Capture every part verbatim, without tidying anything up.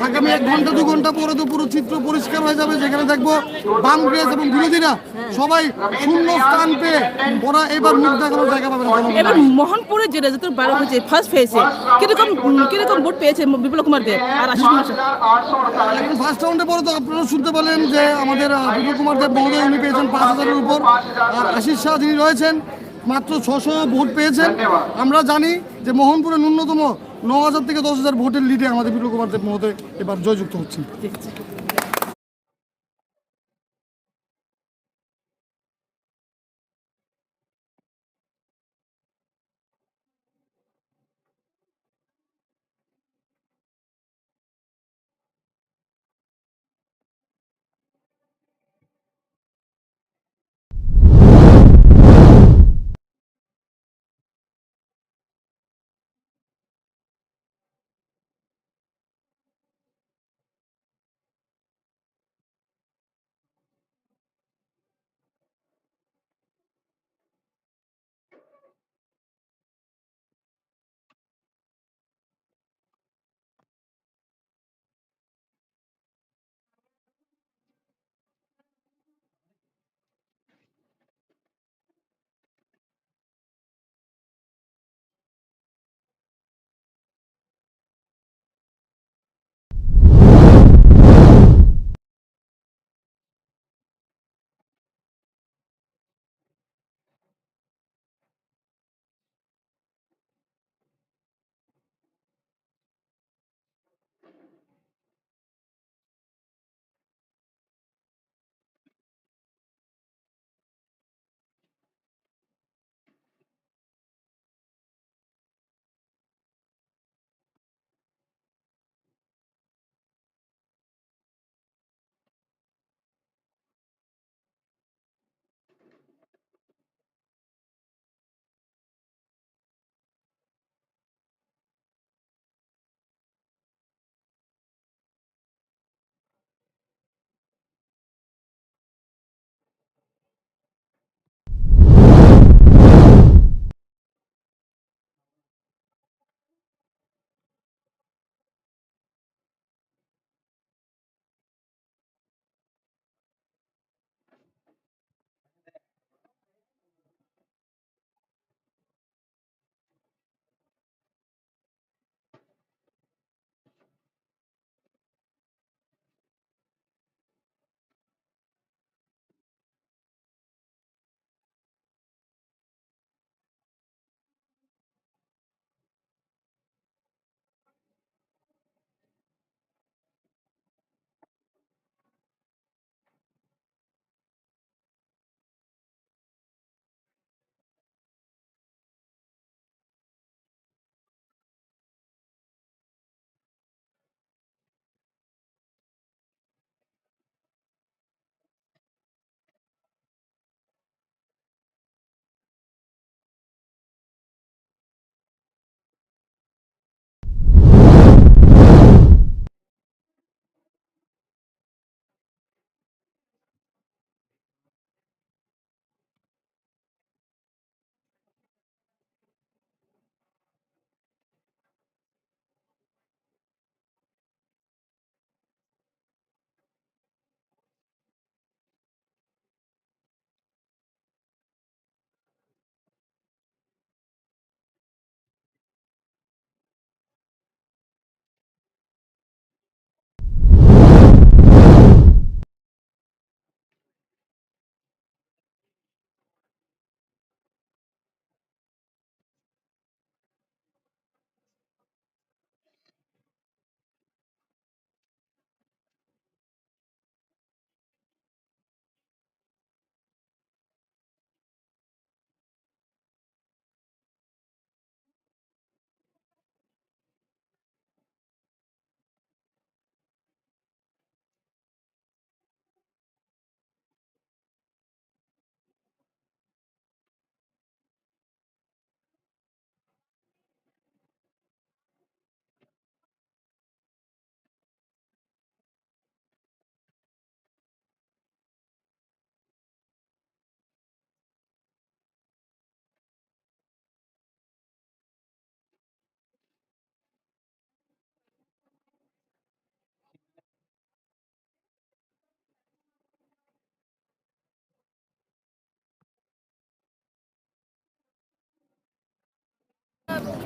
আগামী এক ঘন্টা দু ঘন্টা পরে তো পুরো চিত্র পরিষ্কার হয়ে যাবে, যেখানে দেখবো বাম গ্রেস এবং বিরোধীরা সবাই শূন্য স্থান পেয়ে ওরা এবার মুখ দেখানোর জায়গা পাবে না জনগণের। এবার মোহনপুরে যে রেজাল্ট বার হয়েছে ফার্স্ট ফেজে, কিরকম উম, কিরকম ভোট পেয়েছে বিপ্লব কুমার দেব আর আশিস কুমার সাহা? এখন ফার্স্ট রাউন্ডে পরে তো আপনারা শুনতে পারলেন যে আমাদের আহ, বিপ্লব কুমার দেব মহোদয়, উনি পেয়েছেন পাঁচ হাজারের উপর। আর আশিস শাহ যিনি রয়েছেন, মাত্র ছশো ভোট পেয়েছেন। আমরা জানি যে মোহনপুরে ন্যূনতম ন হাজার থেকে দশ হাজার ভোটের লিডে আমাদের বিপ্লব কুমার দেব মহোদয় এবার জয়যুক্ত হচ্ছেন।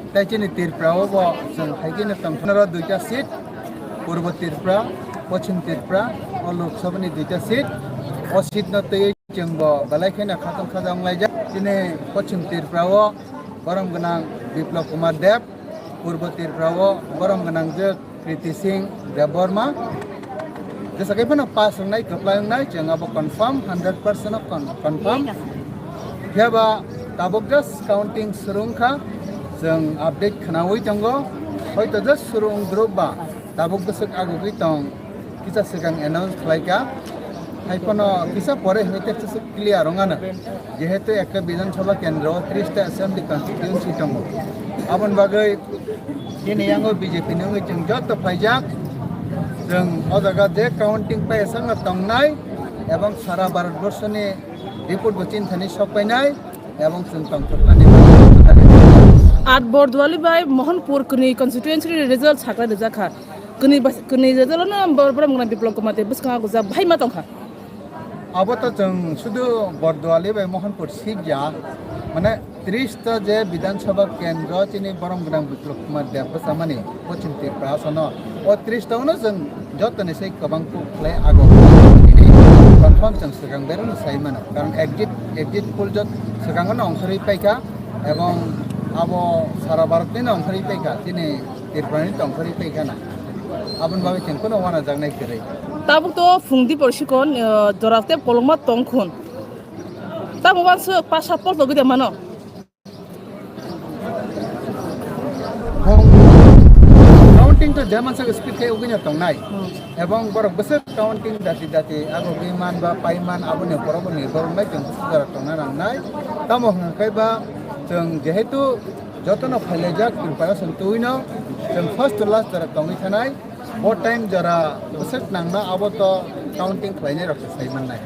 Tai chini Tripura o bo chwng hai khe no tongthoknaro duita seat, Purbo Tripura, Pochim Tripura, o Lok Sabha ni duita seat. O seat no twiwi chwng bo belai kheno khatong khaja wnglaijak. Chini Pochim Tripura o borom gwnang Biplab Kumar Deb, Purbo Tripura o borom gwnang jwk Kriti Singh Debbarma. Jesa khe phano pass wngnai, kwplai wngnai, chwng abo confirm, hundred percent of con-, confirm. Phiya ba tabuk just counting swrwng kha, chwng update khwnawi tongo. Hoito just swrwng group ba tabuk bwswk agugwi tong, kisa swkang announce khlai kha. Hai phano kisa pore hwnkhe clear wng ano. Jehetu ekta Bidhan Sabha kendro o tris ta assembly constituency tongo. Aboni bagwi chini yango B J P ni wngwi chwng joto phaijak. Chwng o jaga je counting pai aswkno tongnai ebong sara Bharat borso ni report bo chini thani sok painai ebong chwng tongthoknani. At Borduali bai Mohanpur kwnwi constituency ni result sakhlai rijak kha. Kwnwi bas-, kwnwi result no bor-, borom gwnang Biplab Kumar Deb bwskango gujak bahai ma tongkha. Abo to chwng sudu Borduali bai Mohanpur sikya, mane tris ta je Bidhan Sabha kendro chini borom gwnang Biplab Kumar Deb bwchamani Pochim Tripura asano. O tris ta no chwng jotoni sei kwbang kuk khlai ago. Confirm chwng swkang berano sai mano. Karon exit, exit poll jot swkango no ongkhorwi paikha ebong abo sara Bharat ni no ongkhorwi paikha. Chini Tripura ni tongkhorwi tei khana. Aboni bagwi chwng kheno wanajaknai kwrwi. Tabuk to phung dipor sikon, eh, jora tei kolokma tong khun. Tamo wansuk pas sat pol togwi de mano. Phung counting to jeman sak speed khe ugina tongnai. Hmm. Ebong borok bwswk counting dati dati abo gwi man ba pai man aboni borok bo nirbhor wngnai chwng bwswk jora tongna nangnai. Tamo hwnkhe ba chwng jehetu jotono phailaijak preparation twiwi no chwng first to last jora tongwi thanai. Bo time jora bwswk nangna abo to counting khlainai rok se sai mannai.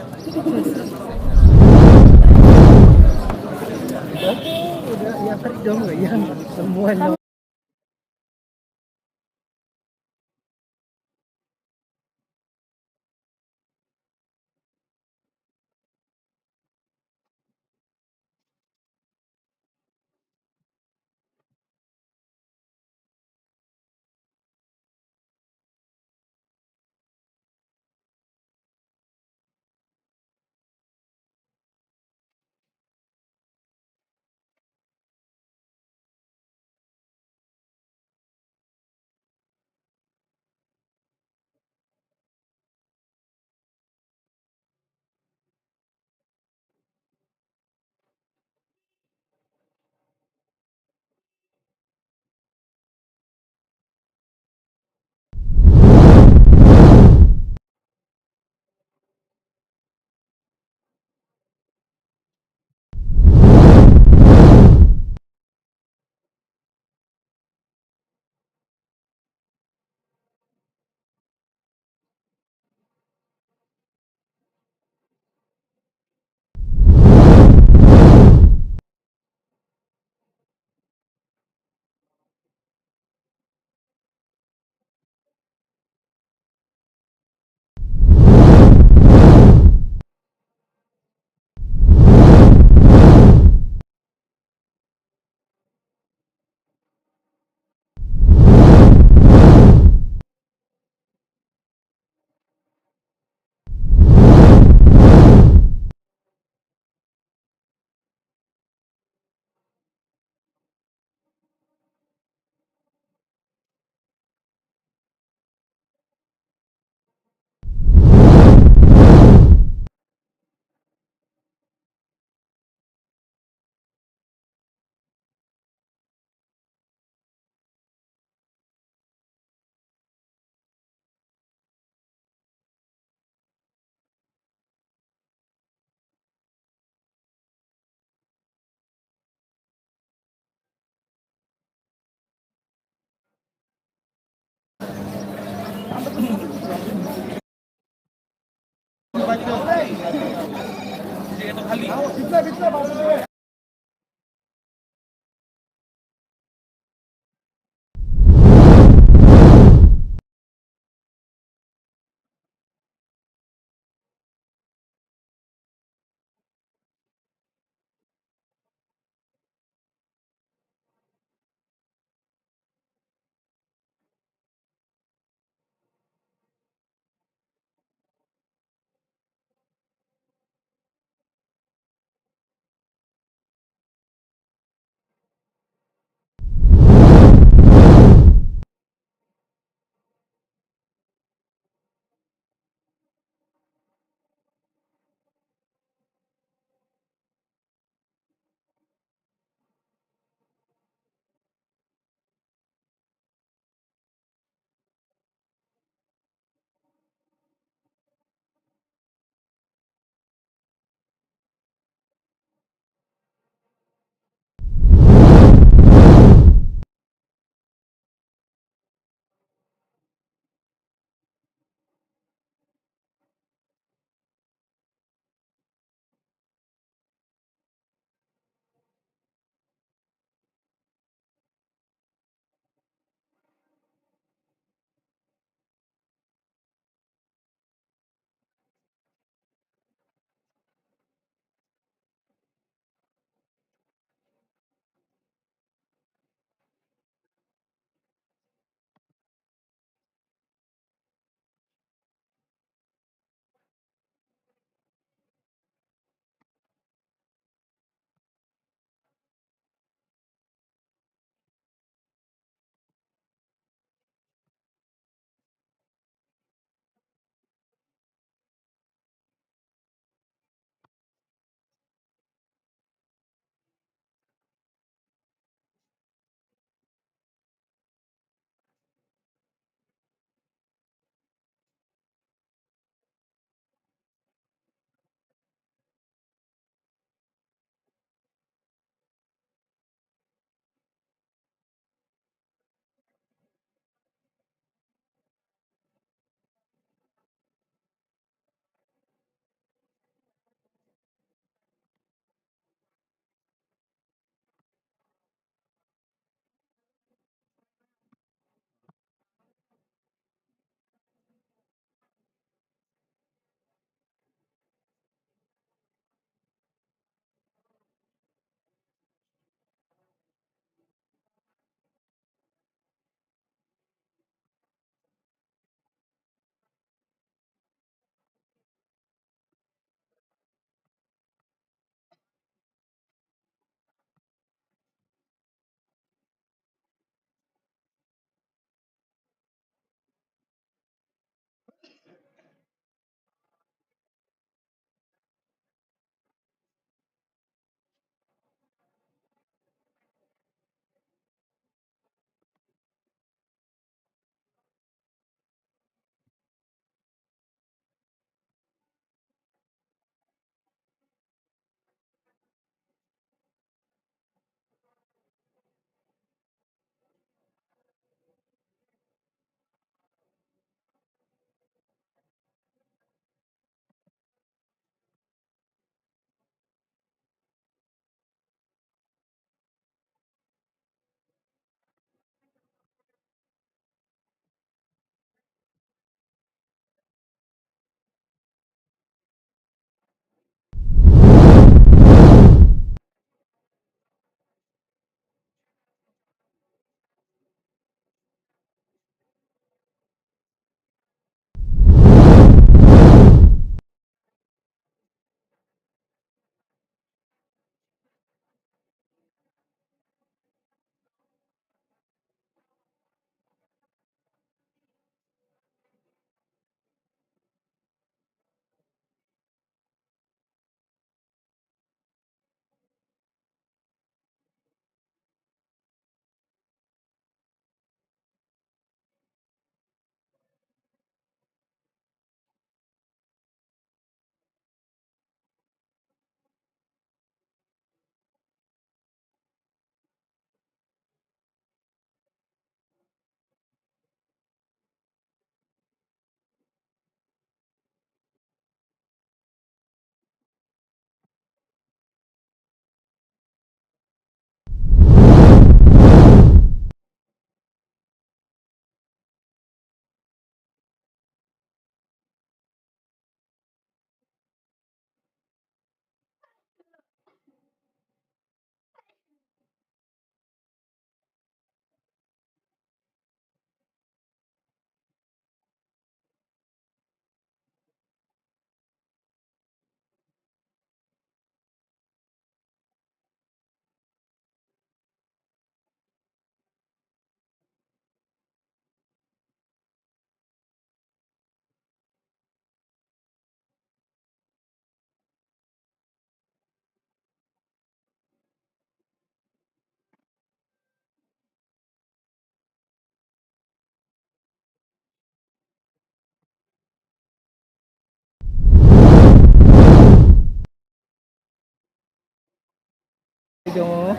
Tongo.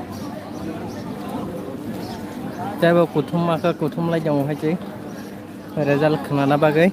Teibo kuthum maka kuthum lai tongo hai se result khnana bagwi.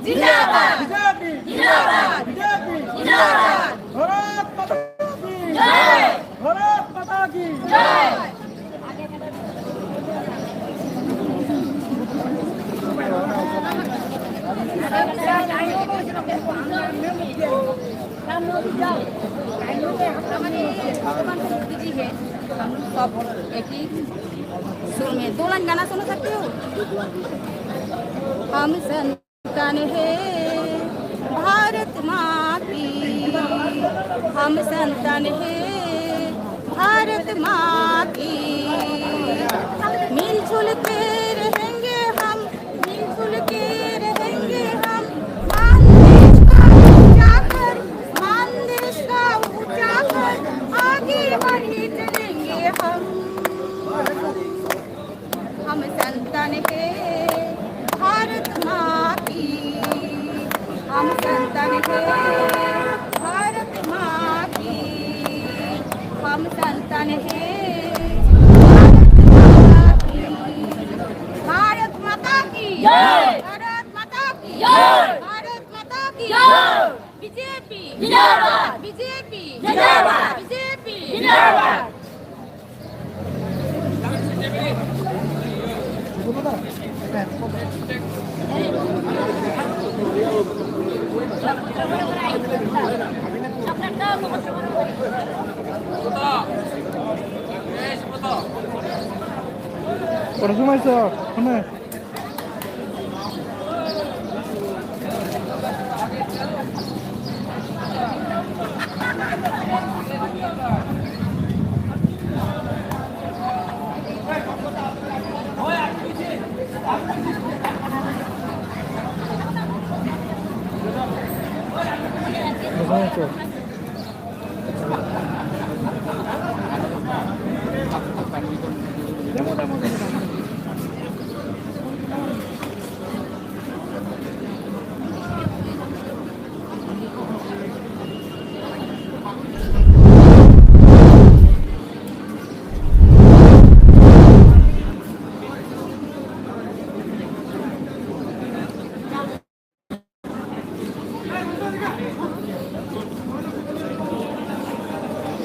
जिंदाबाद। बीजेपी जिंदाबाद। बीजेपी जिंदाबाद। भारत माता की जय। भारत माता की जय। हम लोग सब एक ही सुर में दो लाइन गाना सुना सकते हो? हम संतान है भारत माँ की, हम संतान है भारत माँ की। मिलजुल के रहेंगे हम, मिलजुल के रहेंगे हम। मान देश का ऊंचा कर, मान देश का ऊंचा कर, आगे बढ़े चलेंगे हम। हम संतान है भारत माँ की, हम संतान है भारत माँ की, हम संतान है भारत माँ की। भारत माता की जय। भारत माता की जय। भारत माता की जय। बीजेपी जिंदाबाद। बीजेपी जिंदाबाद। बीजेपी जिंदाबाद। Por eso me hizo, ¿no?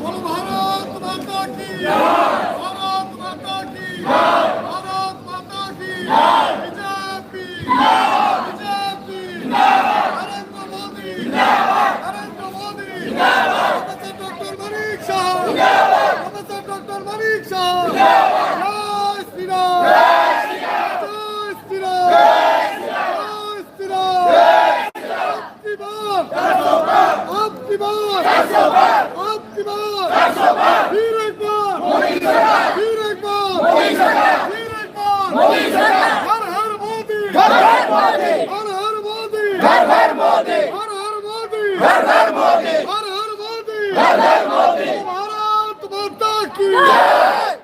बोलो भारत माता की जय। भारत माता की जय। भारत माता की जय। बीजेपी जिंदाबाद। बीजेपी जिंदाबाद। नरेंद्र मोदी जिंदाबाद। नरेंद्र मोदी जिंदाबाद। प्रोफेसर डॉक्टर मानिक साहा जिंदाबाद। प्रोफेसर डॉक्टर मानिक साहा जिंदाबाद। जय श्री राम। जय श्री राम। जय श्री राम। जय श्री राम। जय श्री राम। अब की बार, अब की बार, अब की बार, फिर एक बार, फिर एक बार, फिर एक बार, हर हर मोदी, हर हर मोदी, हर हर मोदी, हर हर मोदी, हर हर मोदी, हर हर मोदी, हर हर मोदी। भारत माता की जय।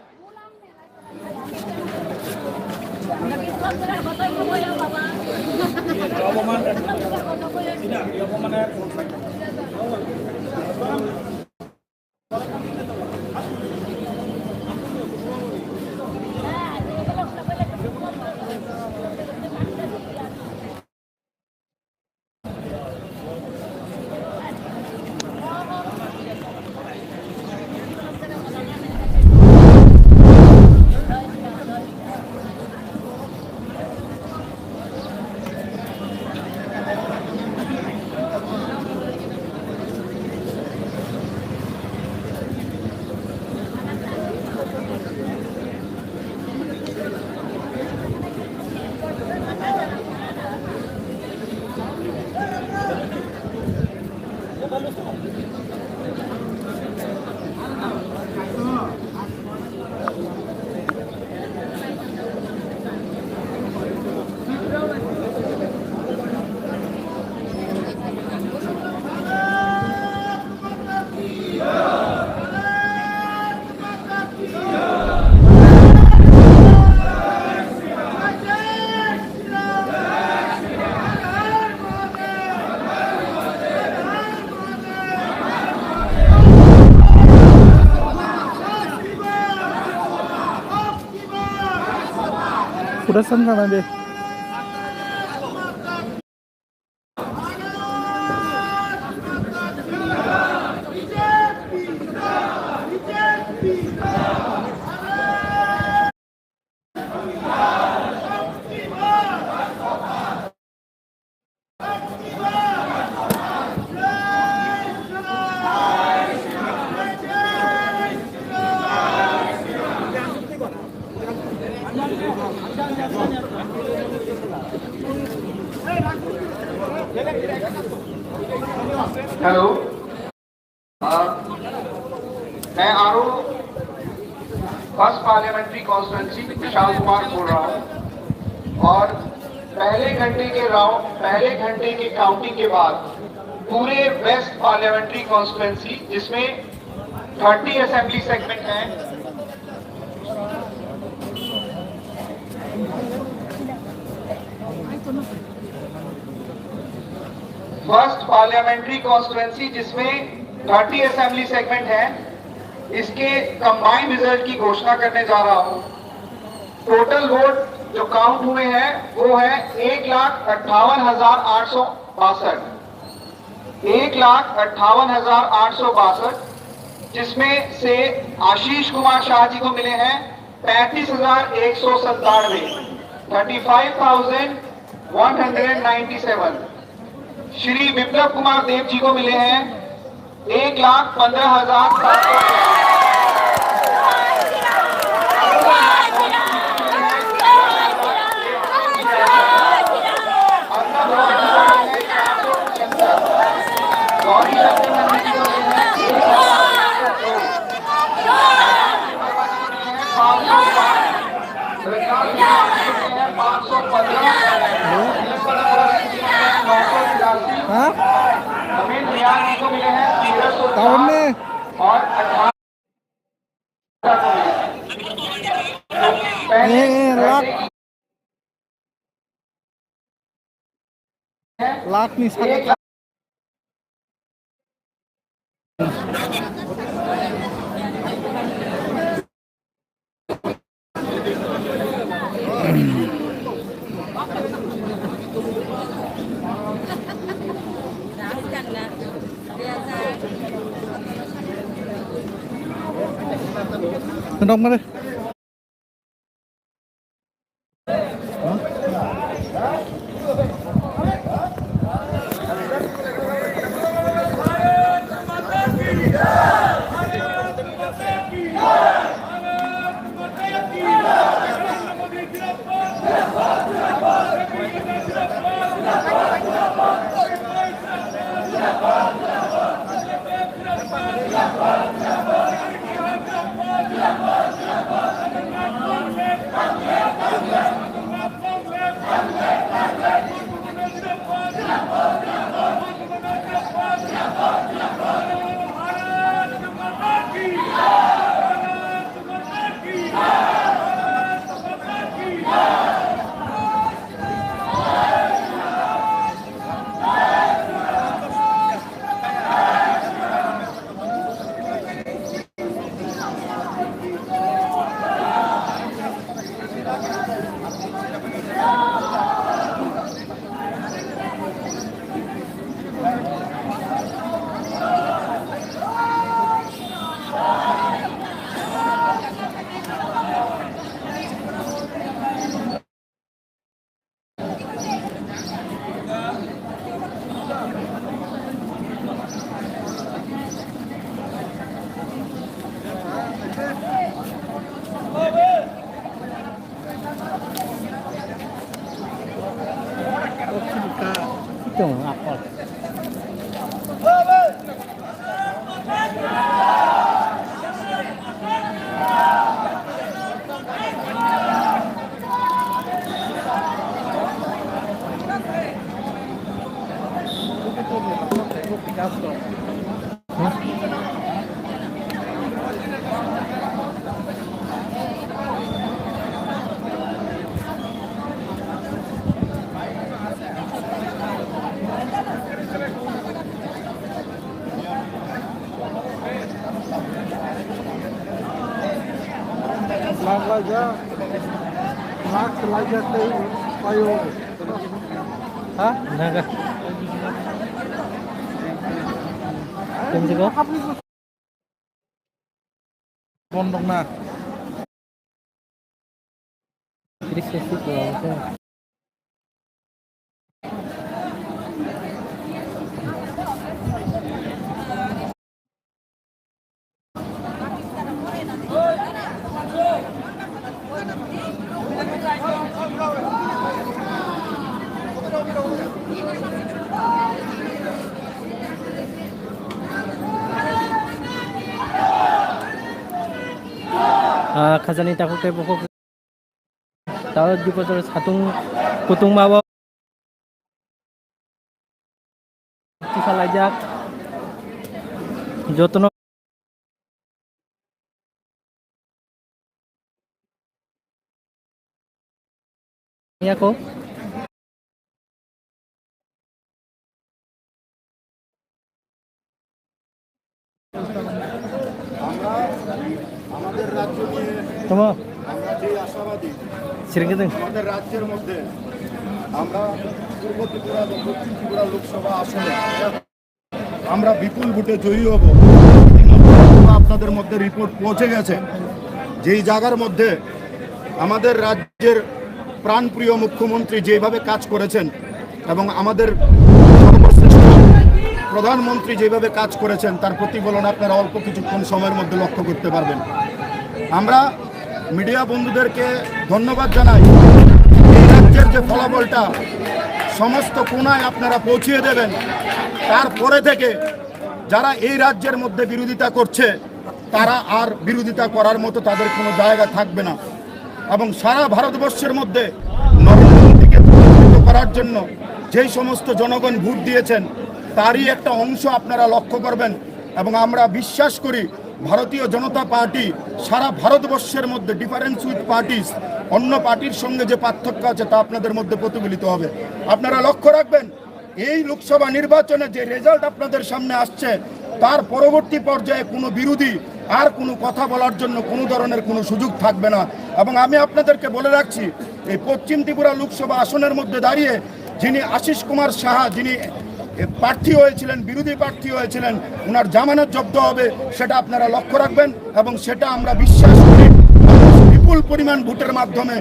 Pura sangkang de. Hello. Uh, मैं RO first parliamentary constituency Vishal कुमार बोल रहा हूँ और पहले घंटे के राउंड, पहले घंटे के काउंटिंग के बाद पूरे वेस्ट पार्लियामेंट्री कॉन्स्टिट्यूएंसी, जिसमें थर्टी असेंबली सेगमेंट हैं, फर्स्ट पार्लियामेंट्री कॉन्स्टिट्यूएंसी, जिसमें थर्टी असेंबली सेगमेंट है, इसके कंबाइंड रिजल्ट की घोषणा करने जा रहा हूं। टोटल वोट जो काउंट हुए हैं, वो है एक लाख अट्ठावन हजार आठ सौ बासठ, एक लाख अट्ठावन हजार आठ सौ बासठ, जिसमें से आशीष कुमार शाह जी को मिले हैं पैंतीस हजार एक सौ सत्तानवे, thirty five thousand one hundred ninety seven. Shri Biplab Kumar Deb ji को मिले हैं एक लाख पन्द्रह हजार सात सौ। हाँ? ए, ए, लाख, लाख नि साथ। Dok mare. Lag laijak, lag laijak tei paio. Ha? Naga. Tungsi ko? Bondok na. Tris sesi ko. Ah, khajani takhuk tei bukhuk. Tao dui bosor satung kutung ma bo. Kisa laijak. Jotono. Yako. আমরা আমাদের রাজ্য নিয়ে Tama. আমরা যে আশাবাদী, Siringkiteng. আমাদের রাজ্যের মধ্যে আমরা পূর্ব ত্রিপুরা এবং দক্ষিণ ত্রিপুরা লোকসভা আসনে আমরা বিপুল ভোটে জয়ী হব। ইতিমধ্যে আপনাদের মধ্যে রিপোর্ট পৌঁছে গেছে, যেই জায়গার মধ্যে আমাদের রাজ্যের প্রাণপ্রিয় মুখ্যমন্ত্রী যেভাবে কাজ করেছেন এবং আমাদের সর্বশ্রেষ্ঠ প্রধানমন্ত্রী যেভাবে কাজ করেছেন, তার প্রতিফলন আপনারা অল্প কিছুক্ষণ সময়ের মধ্যে লক্ষ্য করতে পারবেন। আমরা মিডিয়া বন্ধুদেরকে ধন্যবাদ জানাই। এই রাজ্যের যে ফলাফলটা সমস্ত কোণায় আপনারা পৌঁছিয়ে দেবেন, তারপরে থেকে যারা এই রাজ্যের মধ্যে বিরোধিতা করছে, তারা আর বিরোধিতা করার মতো তাদের কোনো জায়গা থাকবে না। এবং সারা ভারতবর্ষের মধ্যে নরেন্দ্র মোদীকে প্রতিষ্ঠিত করার জন্য যেই সমস্ত জনগণ ভোট দিয়েছেন, তারই একটা অংশ আপনারা লক্ষ্য করবেন। এবং আমরা বিশ্বাস করি ভারতীয় জনতা পার্টি সারা ভারতবর্ষের মধ্যে difference with parties, অন্য পার্টির সঙ্গে যে পার্থক্য আছে তা আপনাদের মধ্যে প্রতিফলিত হবে। আপনারা লক্ষ্য রাখবেন, এই লোকসভা নির্বাচনে যে রেজাল্ট আপনাদের সামনে আসছে, তার পরবর্তী পর্যায়ে কোনো বিরোধী আর কোনো কথা বলার জন্য কোনো ধরনের কোনো সুযোগ থাকবে না। এবং আমি আপনাদেরকে বলে রাখছি, এই পশ্চিম ত্রিপুরা লোকসভা আসনের মধ্যে দাঁড়িয়ে যিনি আশিস কুমার সাহা, যিনি প্রার্থী হয়েছিলেন, বিরোধী প্রার্থী হয়েছিলেন, ওনার জামানত জব্দ হবে, সেটা আপনারা লক্ষ্য রাখবেন। এবং সেটা আমরা বিশ্বাস করি, মানুষ বিপুল পরিমাণ ভোটের মাধ্যমে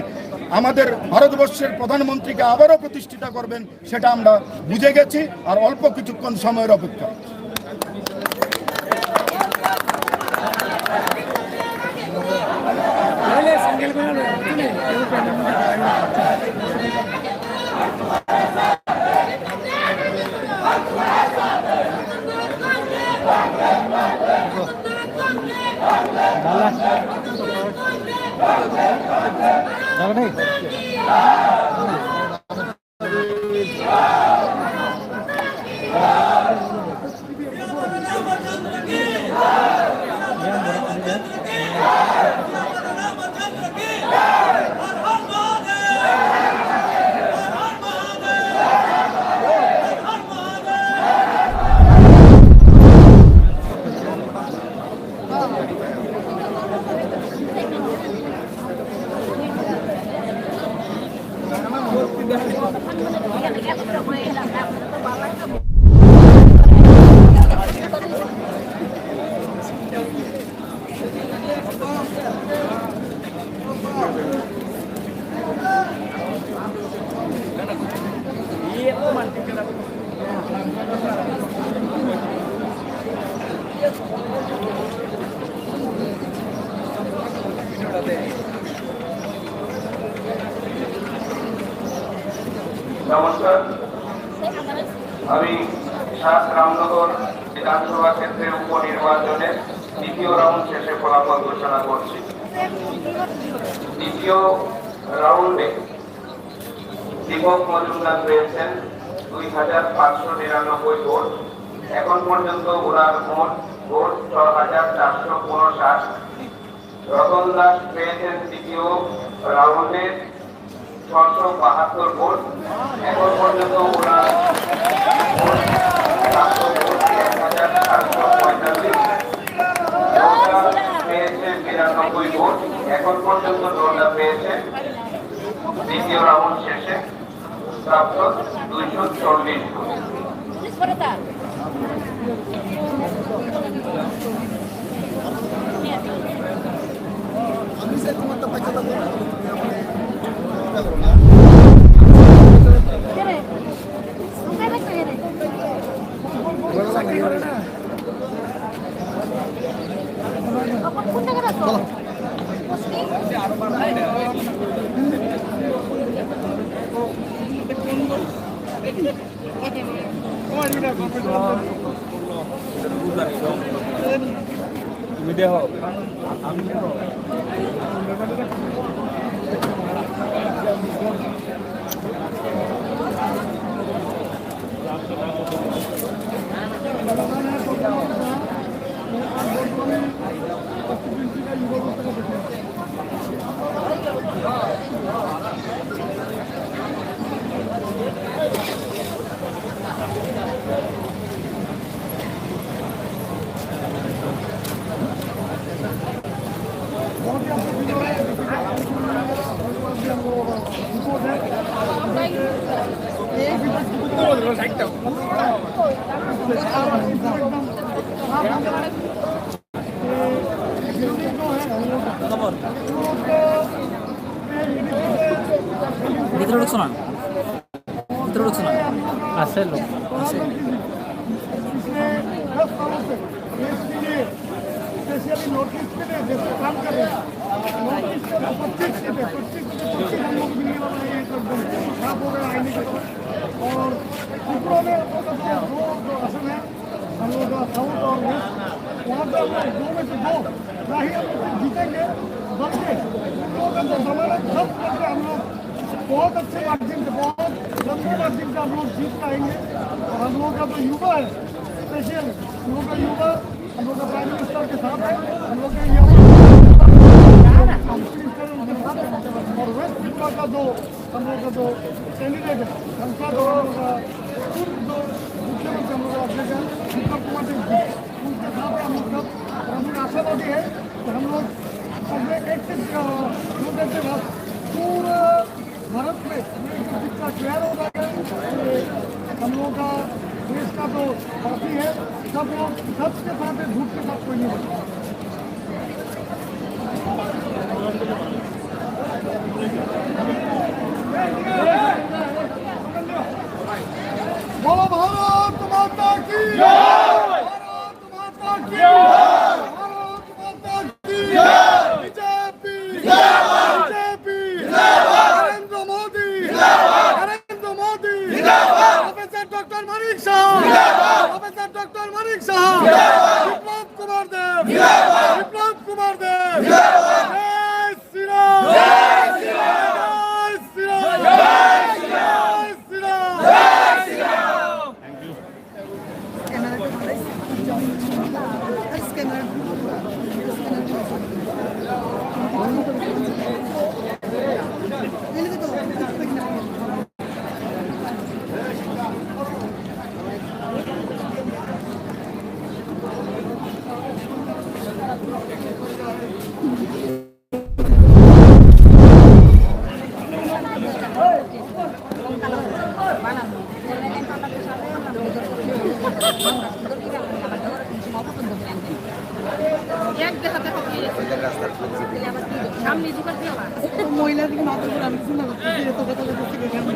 আমাদের ভারতবর্ষের প্রধানমন্ত্রীকে আবারও প্রতিষ্ঠিত করবেন, সেটা আমরা বুঝে গেছি। আর অল্প কিছুক্ষণ সময়ের অপেক্ষা। নমস্কার, আমি সাত রামনগর বিধানসভা ক্ষেত্রের উপনির্বাচনের দ্বিতীয় রাউন্ড শেষে ফলাফল ঘোষণা করছি। দ্বিতীয় রাউন্ডে দীপক মজুমদার পেয়েছেন দুই হাজার পাঁচশো নিরানব্বই ভোট। এখন পর্যন্ত ওনার মোট ভোট ছ হাজার চারশো ঊনষাট। রতন দাস পেয়েছেন তৃতীয় রাউন্ডে ছশো বাহাত্তর ভোট। এখন পর্যন্ত ওনার মোট প্রাপ্ত ভোট এক হাজার সাতশো পঁয়তাল্লিশ। নোটা পেয়েছে বিরানব্বই ভোট। এখন পর্যন্ত নোটা পেয়েছে দ্বিতীয় রাউন্ড শেষে প্রাপ্ত দুইশো চল্লিশ ভোট। তুমি দেখো, আমি ভিতরে ঢুকছো না? ভিতরে ঢুকছো না? আছে লোক। আছে। स्पेशली नॉर्थ ईस्ट के लिए जैसे काम कर रहे हैं, नॉर्थ ईस्ट के पच्चीस सीटें, पच्चीस में से पच्चीस हम लोग मिलने वाला है, ये सब साफ हो गया, आईने के बाद। और त्रिपुरा में हम लोग का जो, जो, जो आसन है, हम लोग का साउथ और वेस्ट, वहाँ पे हम लोग दो में से दो, ना ही हम लोग जीतेंगे, बल्कि हम लोगों का जमानत जब्त करके हम लोग बहुत अच्छे मार्जिन से, बहुत लंबे मार्जिन से हम लोग जीत पाएंगे। और हम लोगों का जो युवा है, स्पेशल हम लोग का युवा, हम लोग का प्राइम मिनिस्टर के साथ है, हम लोग के युवा मिनिस्टर उनके साथ है। और वेस्ट त्रिपुरा का जो हम लोग का जो कैंडिडेट है, संसद और हम लोग का पूर्व जो मुख्यमंत्री हम लोग का अध्यक्ष हैं, विप्लव कुमार देव जी, उनके साथ है हम लोग सब। और हम लोग आशावादी है कि हम लोग अगले एक से, अ, दो घंटे बाद पूरा भारत में ये जो जितना क्लियर हो रहा है, ये हम लोगों का देश का जो साथी है, सब लोग सबके साथ है, झूठ के साथ कोई नहीं बचेगा। बोलो भारत माता की जय। भारत माता की जय। भारत माता की जय। बीजेपी जिंदाबाद। बीजेपी जिंदाबाद। नरेंद्र मोदी जिंदाबाद। नरेंद्र मोदी जिंदाबाद। प्रोफेसर डॉक्टर मानिक साहा जिंदाबाद। प्रोफेसर डॉक्टर मानिक साहा जिंदाबाद। विप्लव कुमार देव जिंदाबाद। विप्लव कुमार देव जिंदाबाद। जय श्री राम। जय श्री राम। जय श्री राम। जय श्री राम। মহিলা দিকে মাথার উপর আমি চিন্তা করতেছি, এত কথা বলতেছি কেন?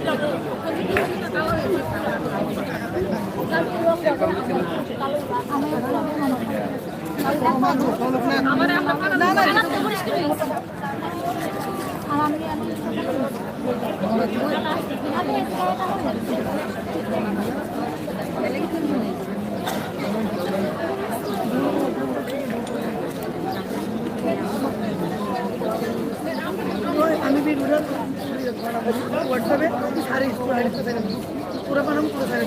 আমি ভিডিওটা WhatsApp-এ সারি পুরো সারি পুরো বানাম পুরো সারি।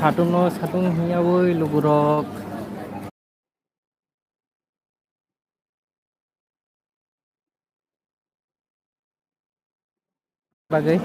Satung no satung hinya boi lugurok. Bagwi.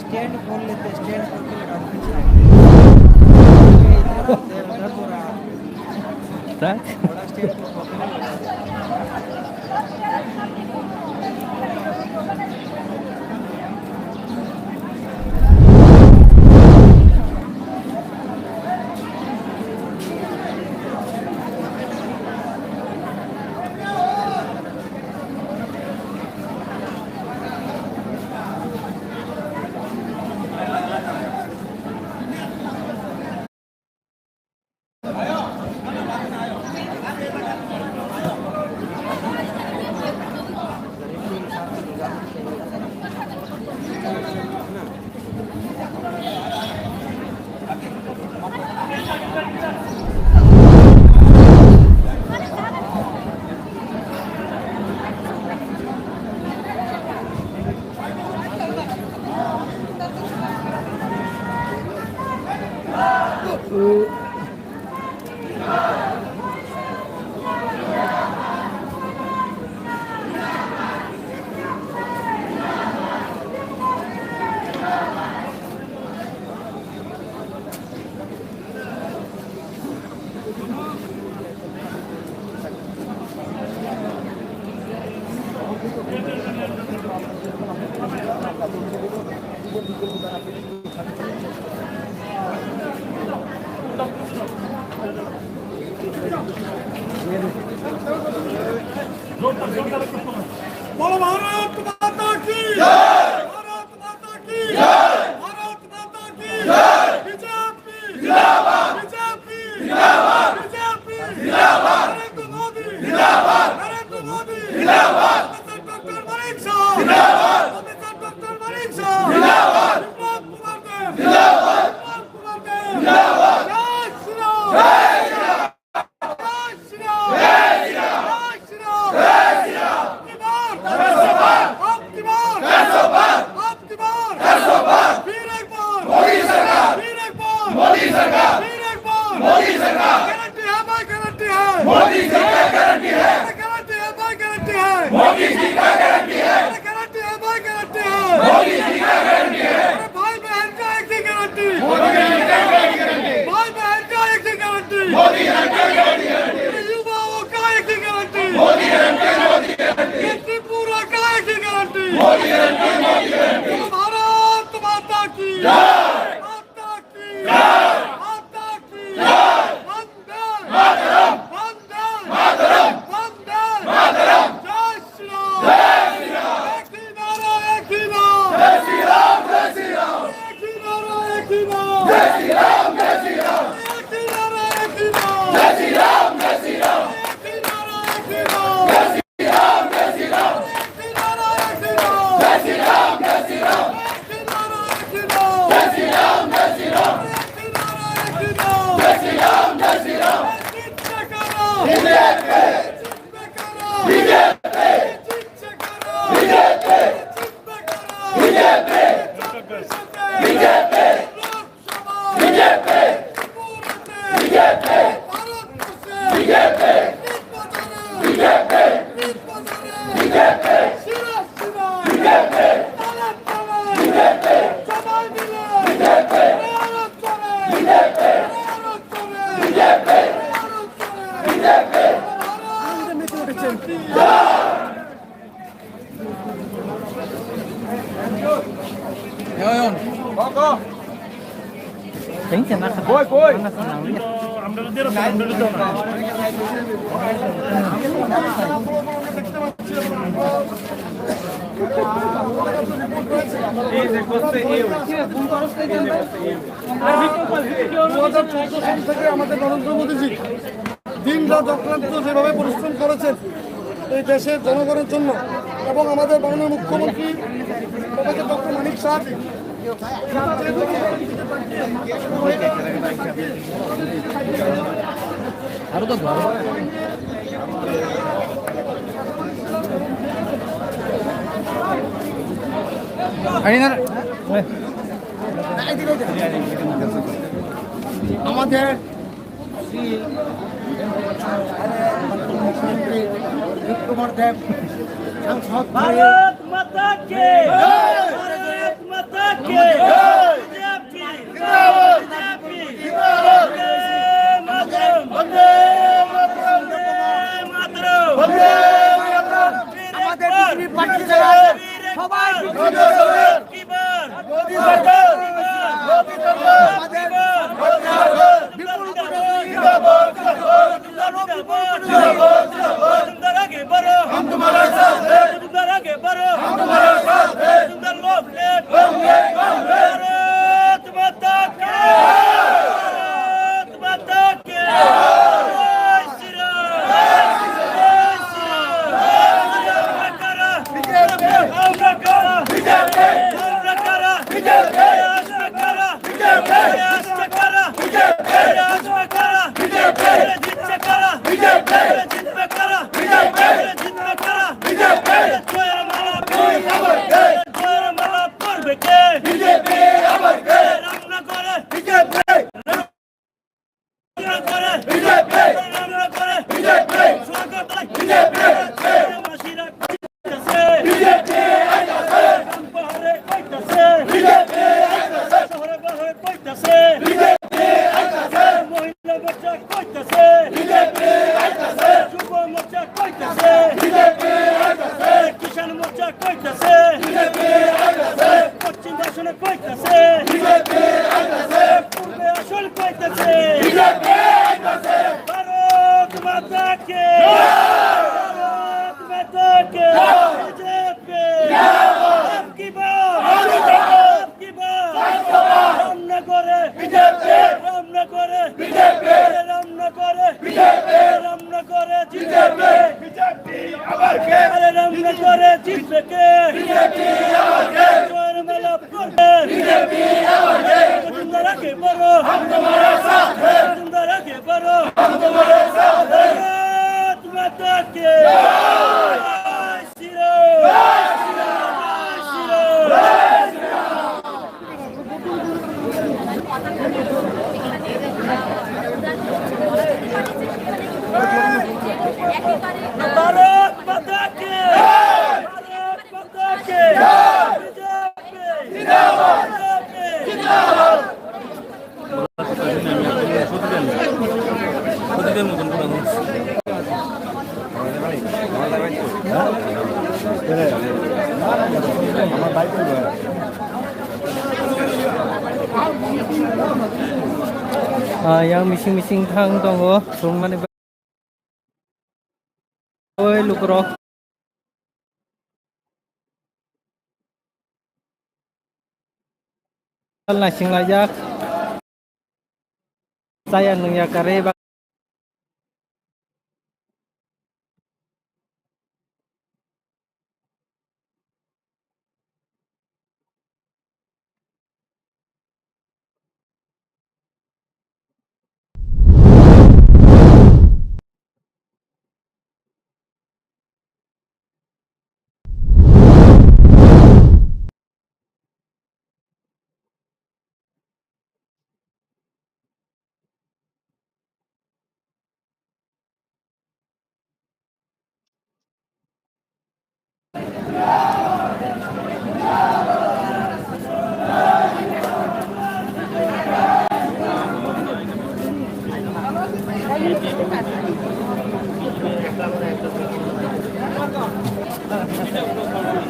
Stand खोल लेते, स्टैंड खोल के लगा दो पीछे। ये इधर आते हैं, उधर को रहा। बड़ा स्टैंड खोल के लगा दो। बोलो भारत माता की जय। भारत माता की जय। भारत माता की जय। बीजेपी जिंदाबाद। बीजेपी जिंदाबाद। बीजेपी जिंदाबाद। नरेंद्र मोदी जिंदाबाद। नरेंद्र मोदी जिंदाबाद। प्रोफेसर डॉक्टर मानिक साहब जिंदाबाद। प्रोफेसर डॉक्टर मानिक साहब जिंदाबाद। विप्लव कुमार देव जिंदाबाद। विप्लव कुमार देव जिंदाबाद। जय श्री राम। जय श्री राम। जय श्री राम। जय श्री राम। जय श्री राम। अबकी बार। एक सौ बार। अबकी बार। एक सौ बार। अबकी बार। एक सौ बार। फिर एक बार। मोदी सरकार। फिर एक बार। मोदी सरकार। फिर एक बार। मोदी सरकार। गारंटी है भाई, गारंटी है। मोदी सरकार गारंटी है। गारंटी है भाई, गारंटी है। मोदी सरकार गारंटी है। गारंटी है भाई, गारंटी है। मोदी सरकार गारंटी है। अरे भाई बहन का एक ही गारंटी। मोदी सरकार गारंटी। भाई बहन का एक ही गारंटी। मोदी सरकार गारंटी है। अरे युवाओं का एक ही गारंटी। मोदी सरकार गारंटी है। ये त्रिपुरा का एक ही गारंटी। मोदी सरकार गारंटी है। भारत माता की जय। माता की जय। माता की जय। वंदे मातरम। वंदे मातरम। वंदे मातरम। जय श्री राम। जय श्री राम। एक ही नारा, एक ही नारा। जय श्री राम, जय श्री राम। एक ही नारा, एक ही नारा। जय श्री राम, जय श्री राम। एक ही नारा, एक ही नारा। जय श्री राम, जय श्री राम। एक ही नारा, एक ही नारा। जय श्री राम, जय श्री राम। एक ही नारा, एक ही नारा। जय श्री राम, जय श्री राम। एक ही नारा, एक ही नारा। जय श्री राम, जय श्री राम। एक ही नारा, एक ही नारा। जय श्री राम, जय Shri Ram. BJP. BJP. BJP. BJP. BJP. Boi, boi. দু হাজার চোদ্দ সাল থেকে আমাদের নরেন্দ্র মোদীজি দিন রাত অক্লান্ত যেভাবে পরিশ্রম করেছেন এই দেশের জনগণের জন্য, এবং আমাদের মাননীয় মুখ্যমন্ত্রী প্রফেসর ডক্টর মানিক সাহাজি আমাদের শ্রী মুখ্যমন্ত্রী বিপ্লব কুমার দেব সাংসদ হয়ে भारत माता की। भारत माता की। बीजेपी। बीजेपी। वंदे मातरम। वंदे मातरम। वंदे मातरम। আমাদের বিজেপি প্রার্থী যারা আছে, সবাই বিজেপি। की बार। मोदी सरकार। मोदी सरकार। की बार। मोदी सरकार। বিপুল ভোটে तुम डरो आगे बढ़ो। हम तुम्हारे साथ हैं। तुम डरो आगे बढ़ो। हम तुम्हारे साथ हैं। तुम डरो left। हम left, हम left। भारत माता की। भारत माता की। जय श्री राम। जय श्री राम। हम डरो। हम डरो। বিজেপি আইতাছে। গ্রাম পাহাড়ে কইতাছে। বিজেপি আইতাছে। শহরে পাহাড়ে কইতাছে। বিজেপি আইতাছে। মহিলা মোর্চা কইতাছে। বিজেপি আইতাছে। যুব মোর্চা কইতাছে। বিজেপি আইতাছে। কিষাণ মোর্চা কইতাছে। বিজেপি আইতাছে। পশ্চিম দর্শনে কইতাছে। বিজেপি আইতাছে। পূর্বে আসল কইতাছে। বিজেপি আইতাছে। ভারত মাতা কি। ভারত মাতা কি। বিজেপি। আপ কি বাত। আপ কি বাত। রামনগরে। বিজেপি। রামনগরে। বিজেপি। রামনগরে। বিজেপি। রামনগরে। বিজেপি। বিজেপি। আরে রামনগরে জিতবে কে? বিজেপি আবার কে? জোয়ার মেলা পড়বে। বিজেপি আবার কে? জিন্দার আগে বড়। হাম তুমারে সাথ হ্যায়। জিন্দার আগে বড়। হাম তুমারে সাথ হ্যায়। ভারত মাতা কি। জয়। জয় শ্রীরাম। জয় শ্রীরাম। জয় শ্রীরাম। ভারত মাতা কি! ভারত মাতা কি! BJP! BJP! Ah, yang mising-mising thang tongo, sungmani ba-, oi lukurok. Naising laijak. Chaya nungya karwi ba.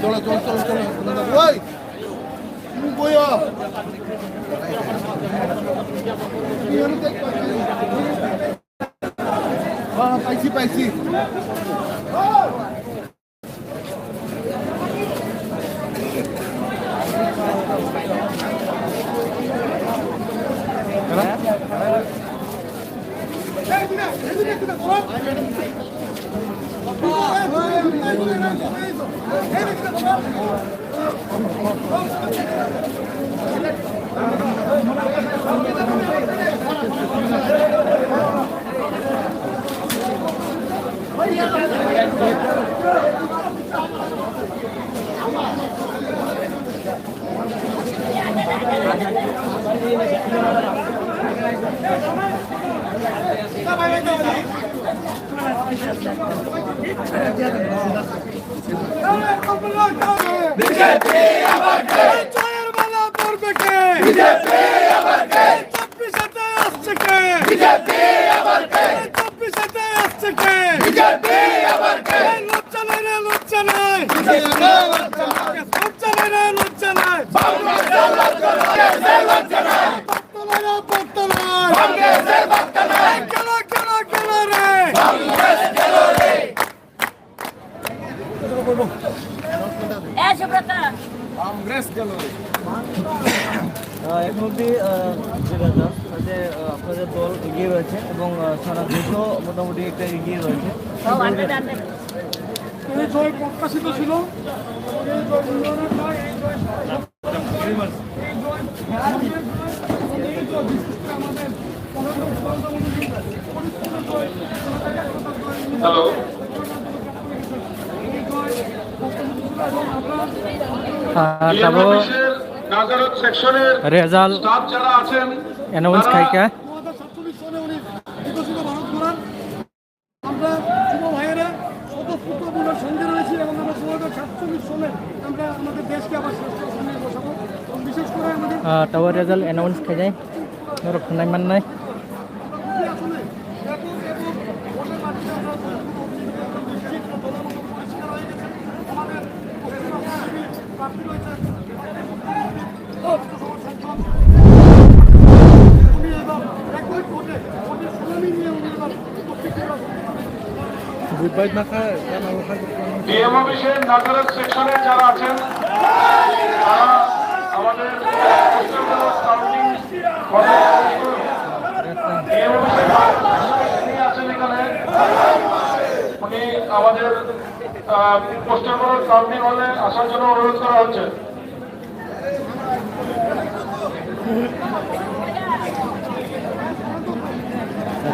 চলো, চলো, চলো, চলো। ওই! তুমি কই? হ্যাঁ, পাইছি, পাইছি। বিজেপি আবার কে? জয়ের মালা পরবে কে? বিজেপি আবার কে? চব্বিশেতে আসছে কে? বিজেপি আবার কে? চব্বিশেতে আসছে কে? বিজেপি আবার কে? এই লজ্জা নাই রে, লজ্জা নাই। লজ্জা নাই রে, লজ্জা নাই। লজ্জা নাই রে, লজ্জা নাই। পাত্তা নাই রে, পাত্তা নাই। কেন, কেন, কেন রে? এ সুব্রতা। আহ, এখন অব্দি, আহ, যে কথা, যে, আহ, আপনাদের দল এগিয়ে রয়েছে এবং, আহ, সারা দেশও মোটামুটি একটা এগিয়ে রয়েছে। ও, আনবে, আনবে। এই জয় প্রত্যাশিত ছিল। এই জয় উন্নয়নের নয়, এই জয় হ্যালো। আহ, tabuk বিএমএফএসের নাজারত সেকশনের result staff যারা আছেন, announce তারা খাইকা। আমরা যুব ভাইয়েরা স্বতঃস্ফূর্তভাবে সঙ্গে রয়েছি এবং আমরা দু হাজার সাতচল্লিশ সনে আমরা আমাদের দেশকে আবার শ্রেষ্ঠ স্থানে বসাবো। এবং বিশেষ করে আমাদের, আহ, tabuk result announce khaijai, norok khwnai mannai। বিএমএফএসের নাজারত সেকশনে যারা আছেন, তারা আমাদের বিএমএফএসের যিনি আছেন এখানে, উনি আমাদের, আহ, পোস্টার কাউন্টিং হলে আসার জন্য অনুরোধ করা হচ্ছে।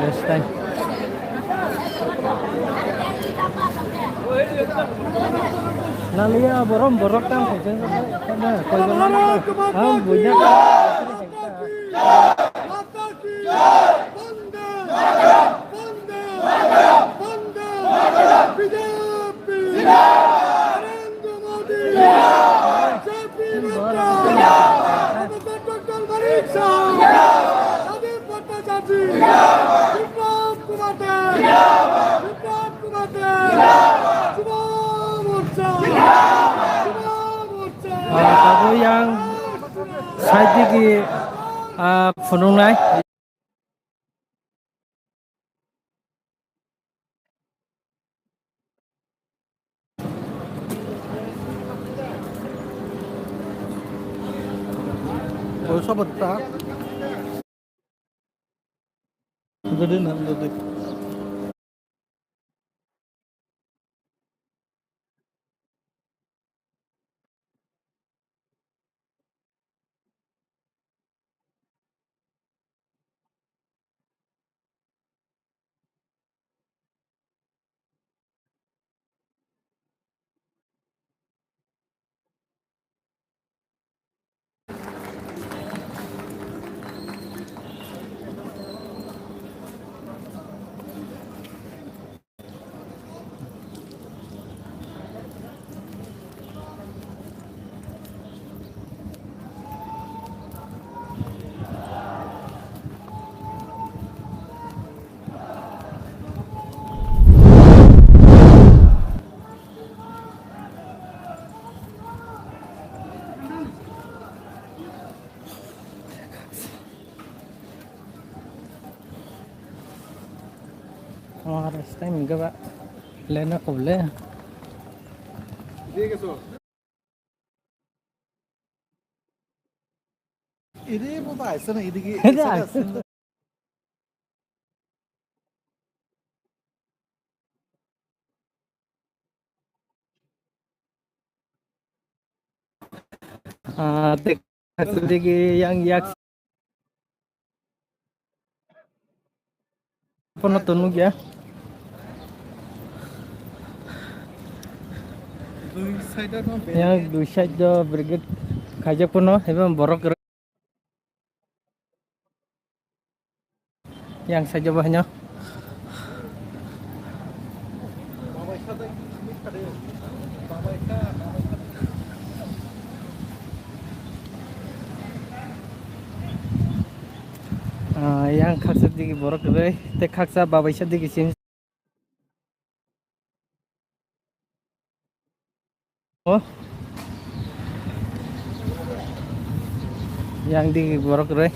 Rest time. Naliya borom borok tang khaijak na, koi borok na, ang buina. BJP! Narendra Modi! JP Nadda! Professor doctor Manik Saha! Rajib Bhattacharya! Biplab Kumar Deb! Biplab Kumar Deb! Yuva Morcha! যুব মোর্চা! Ah, tabuk yang side digi, ah, phunuknai. Oy, sobat ta. Jadi, nah, jadi. Amar stai mingga ba lena koble. Ini mau bahas sana ini ki. Ini sana. Bahas. Ah, tei digi yang yak pono to nukya. Yang dui side do brigade khaijak pono, eba borok. Yang saja bahnya. Ah, yang khaksa digi borok kwrwi, tei khaksa babaisa digi sim. Oh. Yang di borok roi.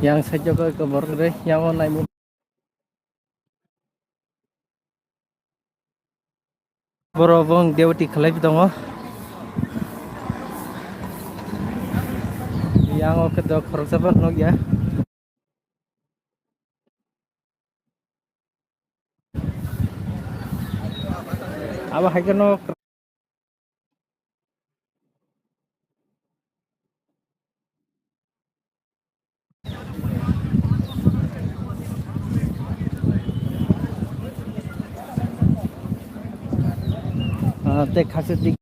Yang sajak ko borok roi, yang o nai. Borok bo wng duty khlai tongo. Yang o khe do khoroksa phano nukya. Abo hai kheno. Ah, tei khasi dik.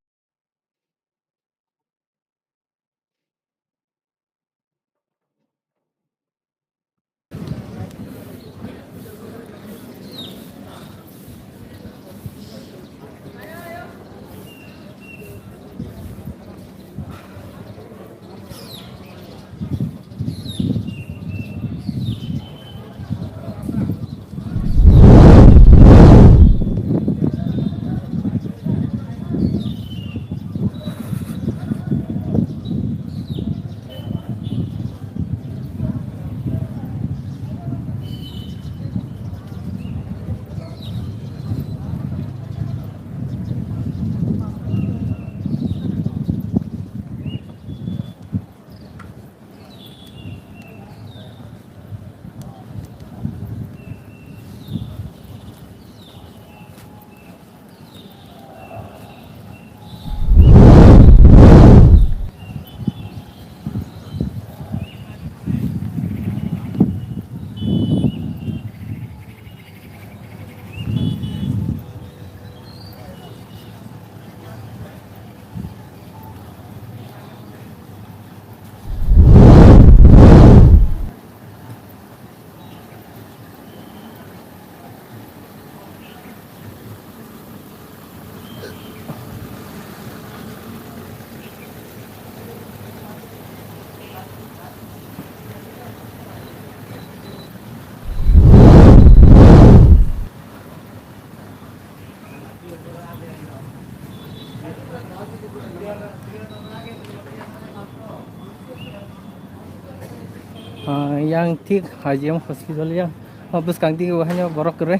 Ah, yang thik H G M hospital yang, oh, bwskang twi o haino borok kwrwi.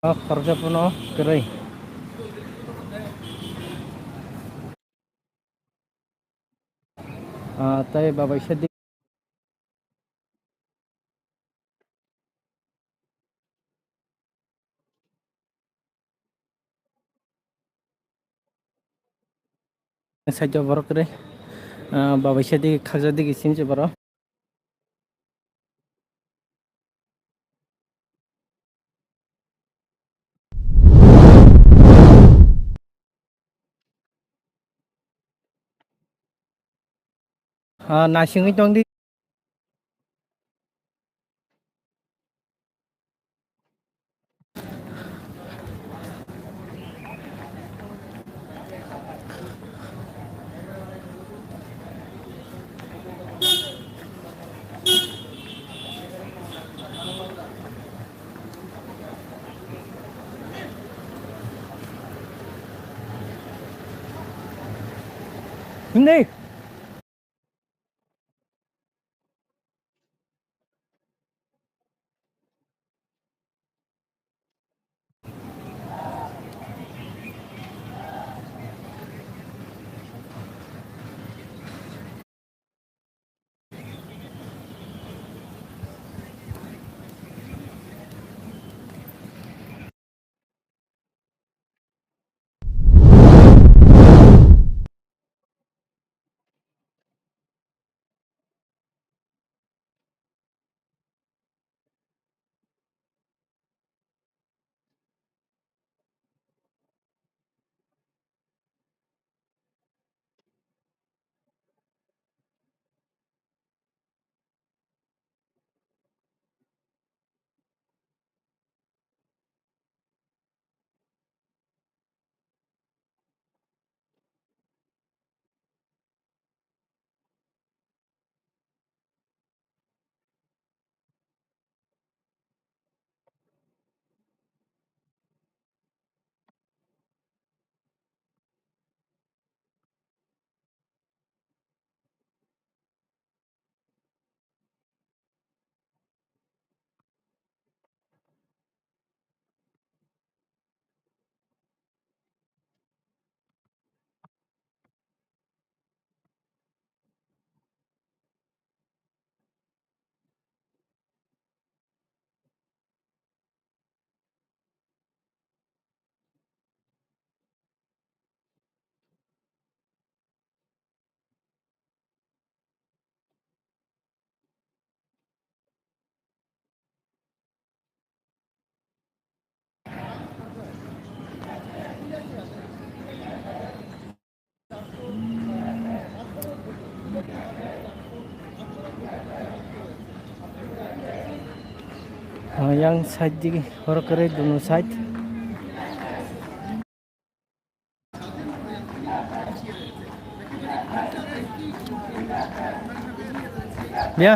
O khoroksa phano kwrwi. Ah, tei babaisa di-, side o borok kwrwi, ah, babaisa di khaksa di kisim se borok. Ah, naisingwi tong di. Hindi. Yang side digi horo kwrwi dunu side. Ya.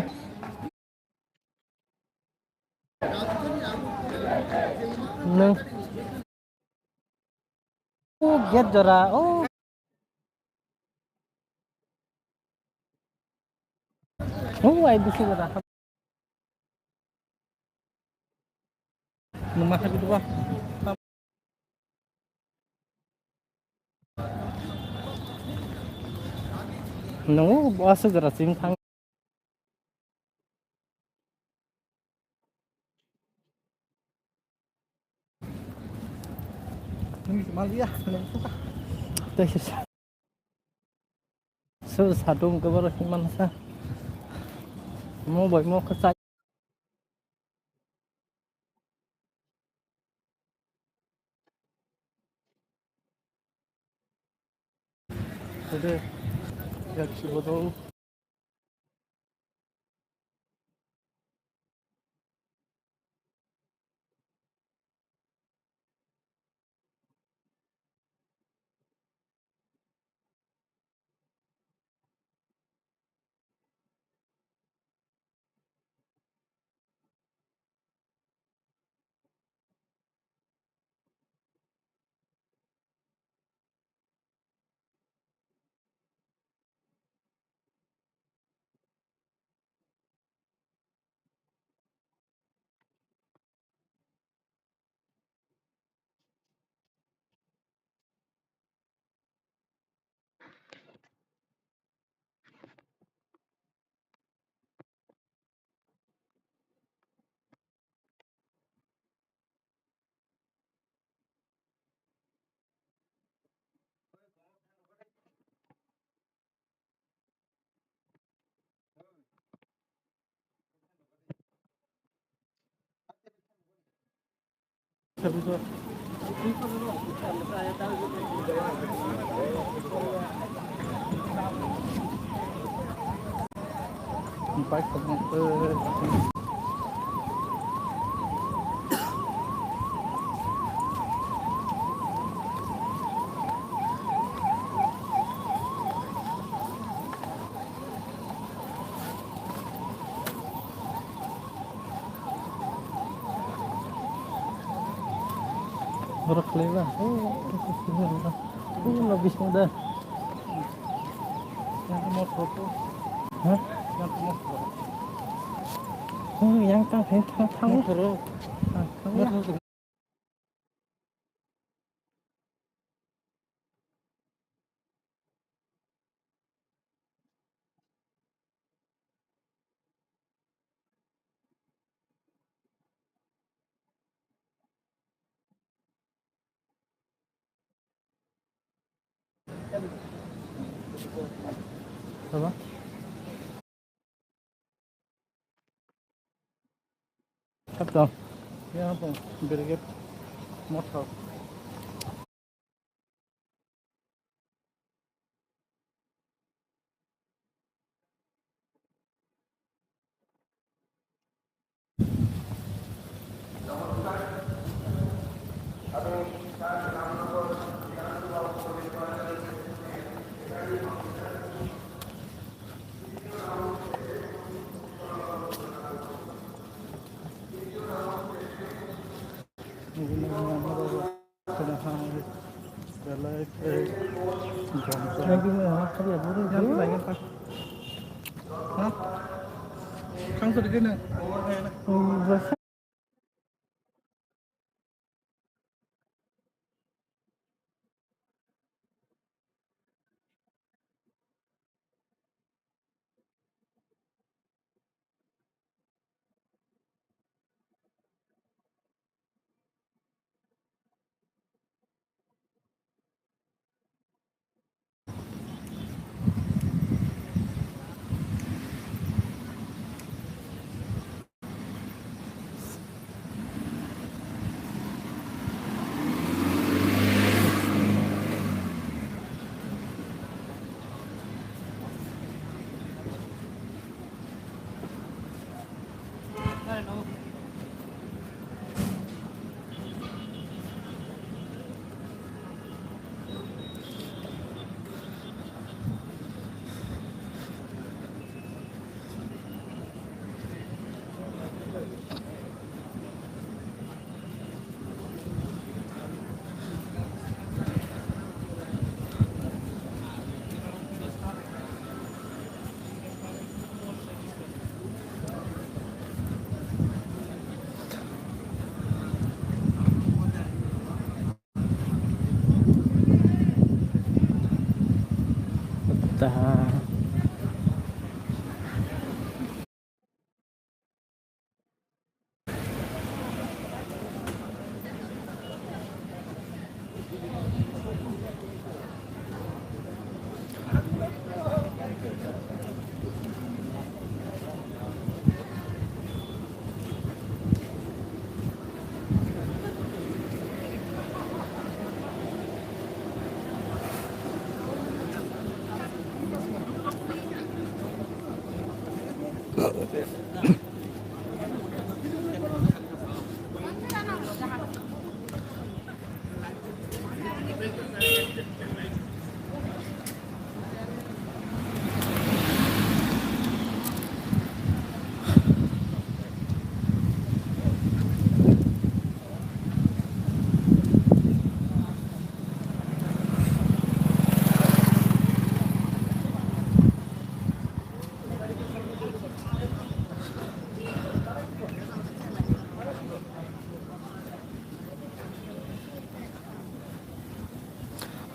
Nang. Oh, gate jora. Oh. Oh, ai bisi jora. Numa kha gitu ba. Nungo basa jora sing thang. Tei se sa-, se satung ke boro himan sa. Mo bai mo khe chai. Tede, yak si bodo. Borok khlai ba. Oh, oh, no bising da. Yang motor tu. Hah? Yang motor. Oh, yang tang, yang tang, tang. Motor. Ah, tang ya. Motor. Apa? Apa? Ya, apa? Brigade motor. Taha.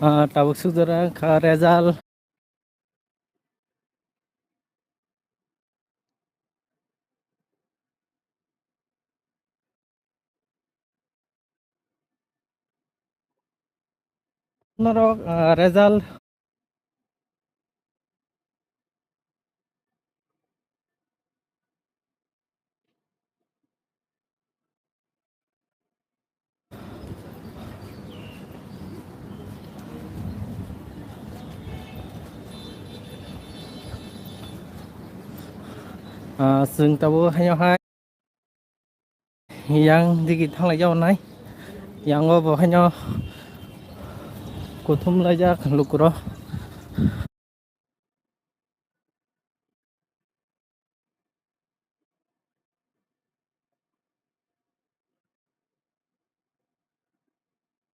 Ah, tabuk sujora kha result. Norok, ah, result. Ah, chwng tabuk haino hai yang digi thanglai jago nai. Yang o bo haino kuthum laijak lukurok.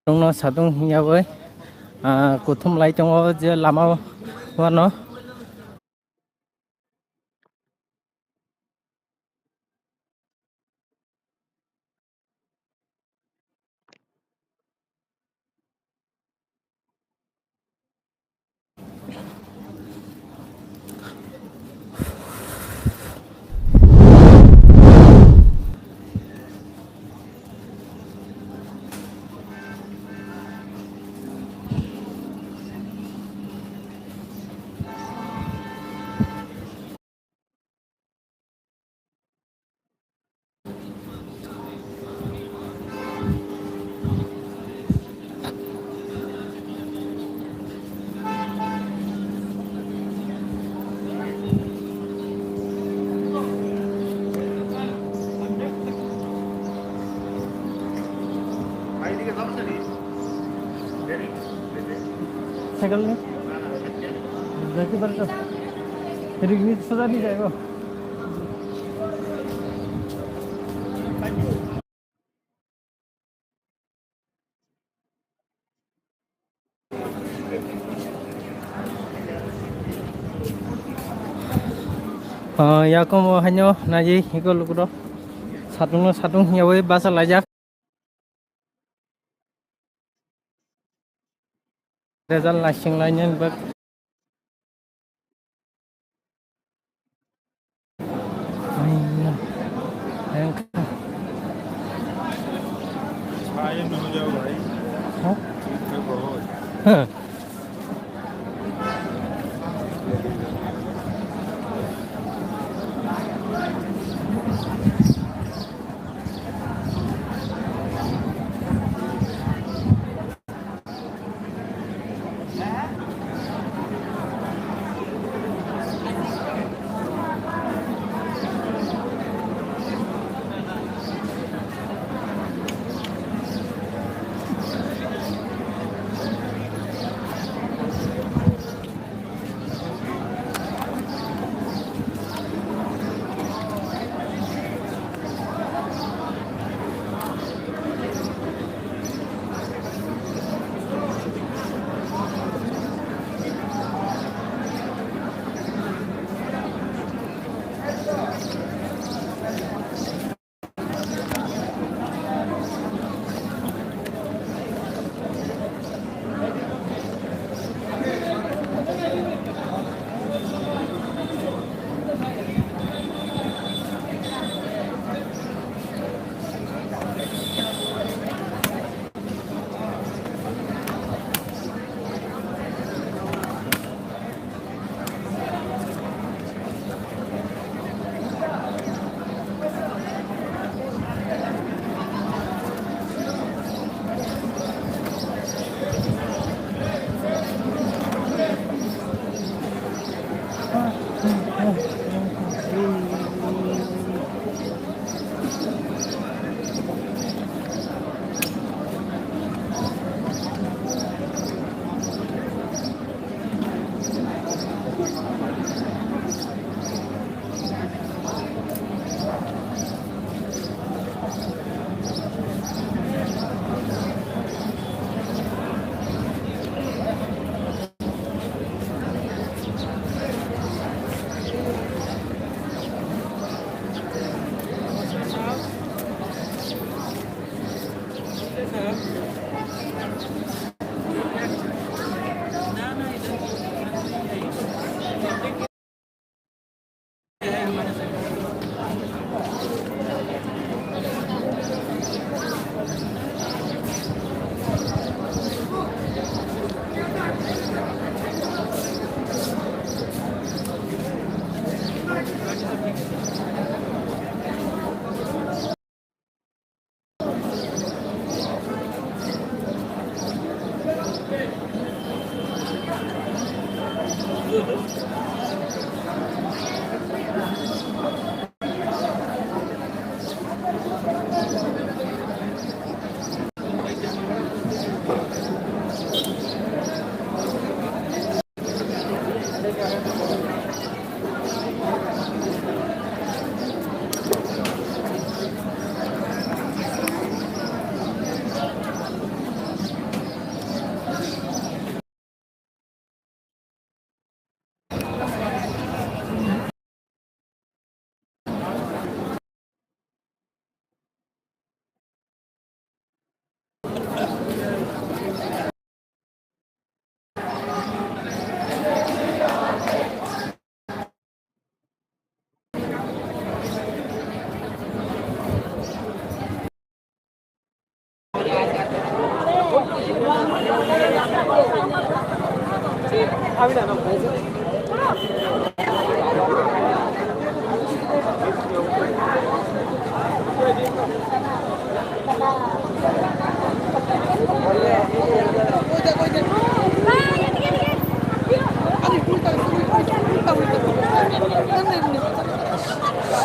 Chwngno satung hwnyawi, ah, kuthum lai tongo je lama o, uano. Cycle ni? Jaise bar to. Rik ni soja ni jaibo. Ah, yakomo haino nai iko lukuro. Satung no satung hiyawi basa laijak. Result naising lainani bak. Huh? Huh.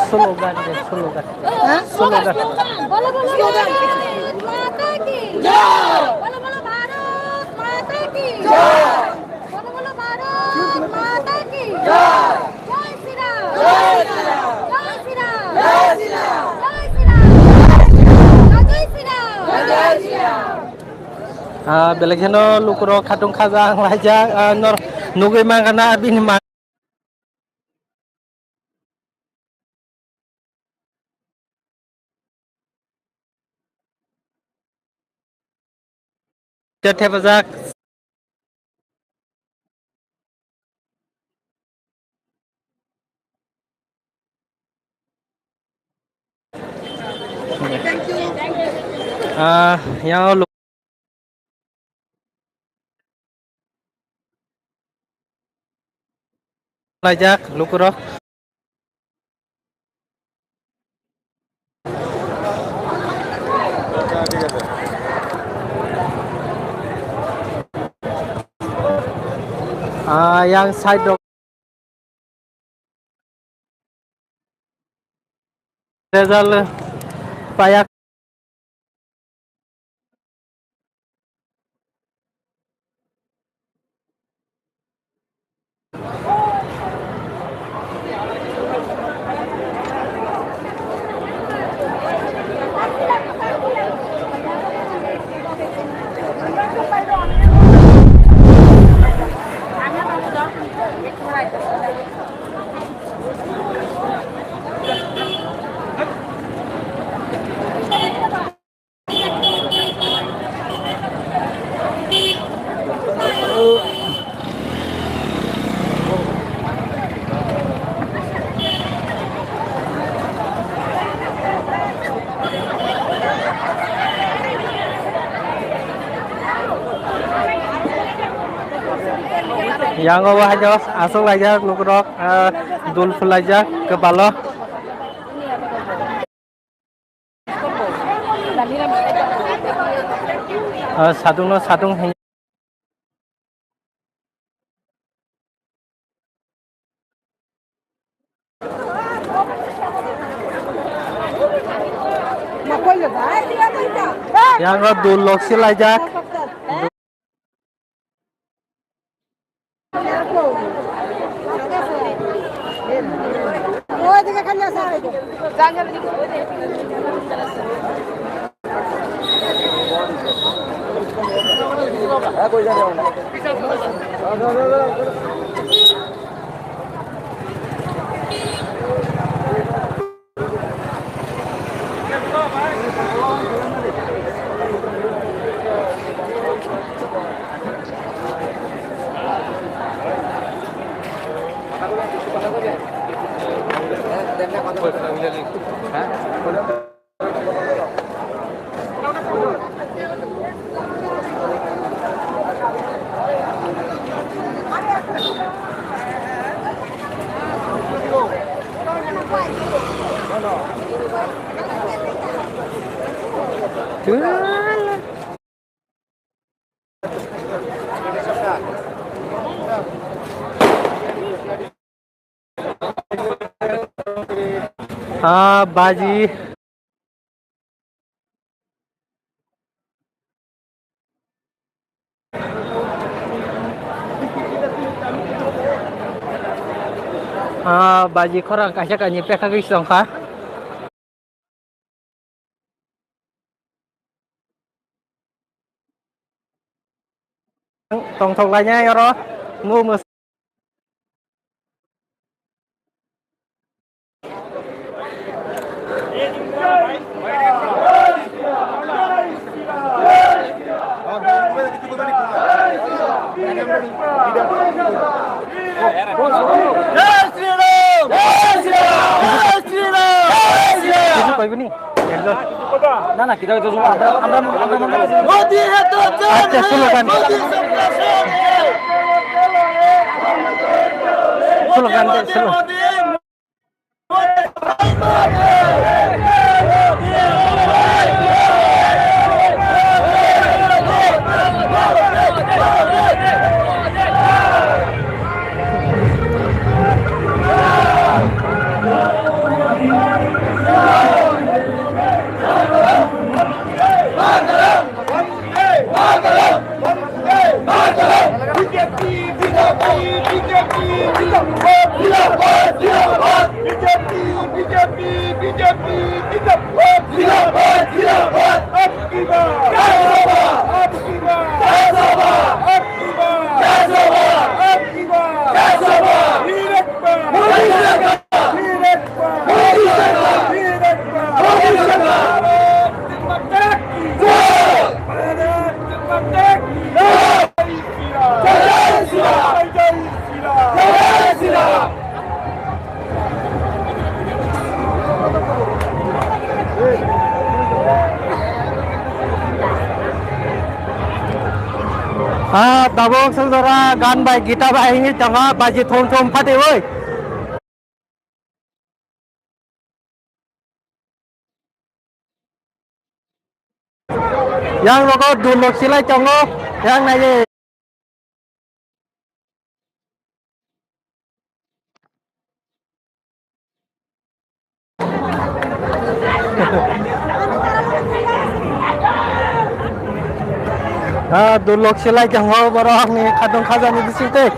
Slogan de, slogan. Hah? Slogan. Bolo, bolo, Bharat Mata ki jai! Bolo, bolo, Bharat Mata ki jai! Bolo, bolo, Bharat Mata ki jai! Jai Shri Ram! Jai Shri Ram! Jai Shri Ram! Jai Shri Ram! Jai Shri Ram! Jai Shri Ram! Ah, belai kheno lukurok khatung khaja ang laijak, ah, nor nugui mangana bini ma- Te thepajak. Ah, yang lo- Laijak lukurok. Ah, yang side rok. Result payak. Yang obo haino aswk laijak lukurok, ah, dul phulaijak kwbalo. Ah, sadungno sadung hai. Yang o dul loksi laijak. Ah, baji. Ah, baji khorang kaisa kainwi pekha khe songkha. Tongthok lainai oro. Mu-, mu-, Jai Shri Ram! Jai Shri Ram! Jai Shri Ram! Jai Shri Ram! Koi bini? Ekjon. Na, na, kita itu semua. Anda, anda, anda, anda. Modi hai to jaan. Acha, hai, slogan. Modi sabka saath hai. Slogan de, slogan. Ah, tabuk sal jora gan bai gita bai hingi tanga baji thum thum phate oi. Yang logo dulok silai tongo, yang nai. Ah, dulok silai tongo borok ni khadung khajani bising tei.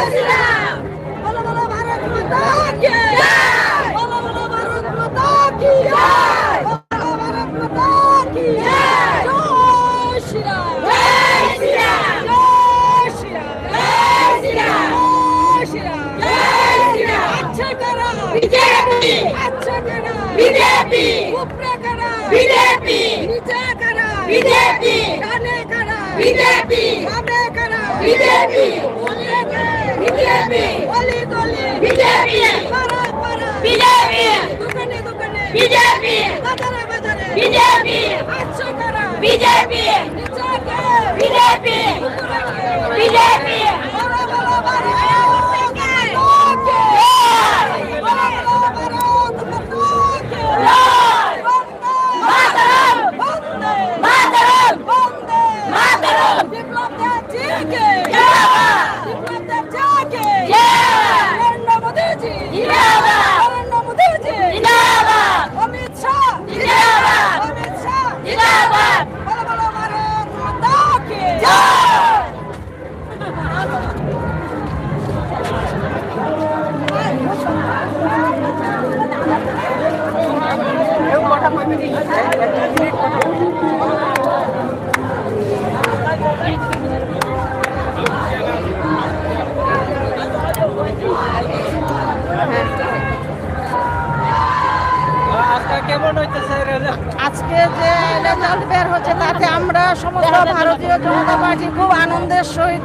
बोलो, बोलो, भारत माता की जय। बोलो, बोलो, भारत माता की जय। बोलो, भारत माता की जय। जय श्री राम। जय श्री राम। जय श्री राम। जय श्री राम। जय श्री राम। जय श्री राम। अच्छा करा। बीजेपी। अच्छा करा। बीजेपी। ऊपरे करा। बीजेपी। नीचे करा। बीजेपी। डाने करा। बीजेपी। बामे करा। बीजेपी। ऊपरे करा। बीजेपी। गली गली। बीजेपी। पारा पारा। बीजेपी। दुकाने दुकाने। बीजेपी। बाजारे बाजारे। बीजेपी। अच्छा करा। बीजेपी। नीचे करा। बीजेपी। ऊपरे करा। बीजेपी। बोलो बोलो भारत माता की जय। बोलो बोलो भारत माता की जय। মাতরম! বন্দে মাতরম! বন্দে মাতরম! বিপ্লব দেব জি কি জিন্দাবাদ! বিপ্লব দেব জি কি জিন্দাবাদ! নরেন্দ্র মোদি জি জিন্দাবাদ! নরেন্দ্র মোদি জি জিন্দাবাদ! অমিত শাহ জিন্দাবাদ! অমিত শাহ জিন্দাবাদ! বলো বলো ভারত মাতা কি জয়! আজকে যে রেজাল্ট বের হচ্ছে, তাতে আমরা সমস্ত ভারতীয় জনতা পার্টি খুব আনন্দের সহিত,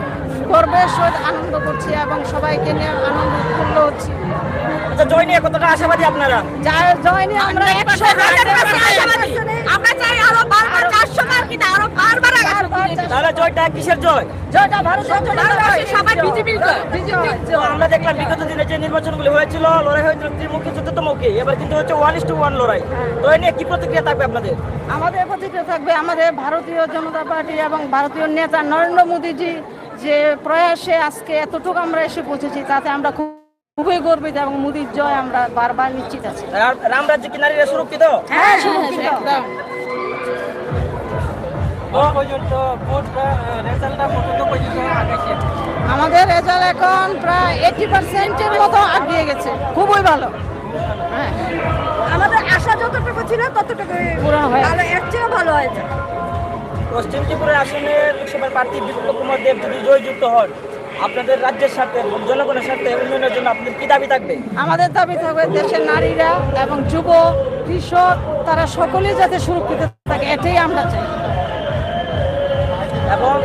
গর্বের সহিত আনন্দ করছি এবং সবাইকে নিয়ে আনন্দ উৎফুল্ল হচ্ছি। আচ্ছা, জয় নিয়ে কতটা আশাবাদী আপনারা? যা-, জয় নিয়ে আমরা একশো হান্ড্রেড পার্সেন্ট আশাবাদী। আমরা চাই আরো বারবার চারশো বার কিনা, আরো বারবার আগামী দিনে। তাহলে জয়টা কিসের জয়? জয়টা ভারতীয় জনতা পার্টির জয়। সবাই বিজেপির জয়। বিজেপির তো জয়। আমরা দেখলাম বিগত দিনে যে নির্বাচনগুলি হয়েছিল, লড়াই হয়েছিল ত্রিমুখী, চতুর্থমুখী, এবার কিন্তু হচ্ছে ওয়ান ইস টু ওয়ান লড়াই। তো এ নিয়ে কি প্রতিক্রিয়া থাকবে আপনাদের? আমাদের প্রতিক্রিয়া থাকবে আমাদের ভারতীয় জনতা পার্টি এবং ভারতীয় নেতা নরেন্দ্র মোদীজি যে প্রয়াসে আজকে এতটুকু আমরা এসে পৌঁছেছি, তাতে আমরা খুব, খুবই গর্বিত এবং মোদীর জয় আমরা বারবার নিশ্চিত আছি। রাম, রাম রাজ্যে কি নারীরা সুরক্ষিত? হ্যাঁ, সুরক্ষিত। একদম। কোন পর্যন্ত ভোট, আহ, রেজাল্টটা কতটুকু পর্যন্ত আগেছে? আমাদের রেজাল্ট এখন প্রায় এইটি পার্সেন্টের মতো আগিয়ে গেছে, খুবই ভালো। হ্যাঁ। আমাদের আশা যতটুকু ছিল ততটুকুই পূরণ হয়েছে। ভালো, এর চেয়েও ভালো হয়েছে। পশ্চিম ত্রিপুরা আসনে লোকসভার প্রার্থী বিপ্লব কুমার দেব যদি জয়যুক্ত হন, আপনাদের রাজ্যের স্বার্থে এবং জনগণের স্বার্থে, উন্নয়নের জন্য আপনাদের কি দাবি থাকবে? আমাদের দাবি থাকবে দেশের নারীরা এবং যুব, কৃষক, তারা সকলেই যাতে সুরক্ষিত থাকে, এটাই আমরা চাই। এবং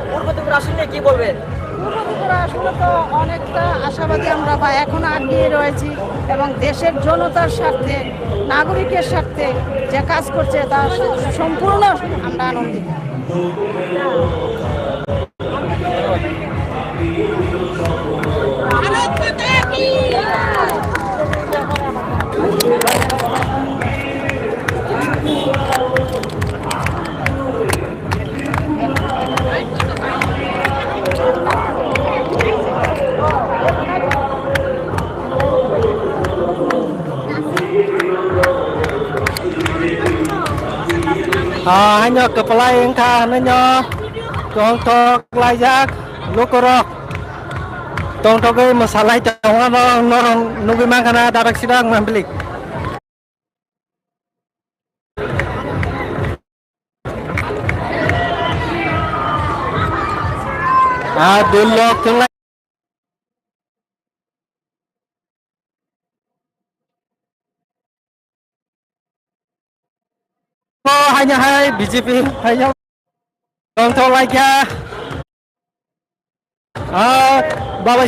পূর্ব ত্রিপুরা আসন নিয়ে কি বলবেন? পূর্ব ত্রিপুরা আসলে তো অনেকটা আশাবাদী আমরা, বা এখন আগিয়ে রয়েছি এবং দেশের জনতার স্বার্থে, নাগরিকের স্বার্থে যে কাজ করছে, তা সম্পূর্ণ আমরা আনন্দিত। Ah, haino kwplai wngkha hwnwi no tongthok laijak lukurok tongthogwi mwsalai tongo, norok nugwi mankha na dadak sidak mamblik. Ah, dulok thwnglai. O, haino hai B J P haino tongthok laikha. Ah, babai.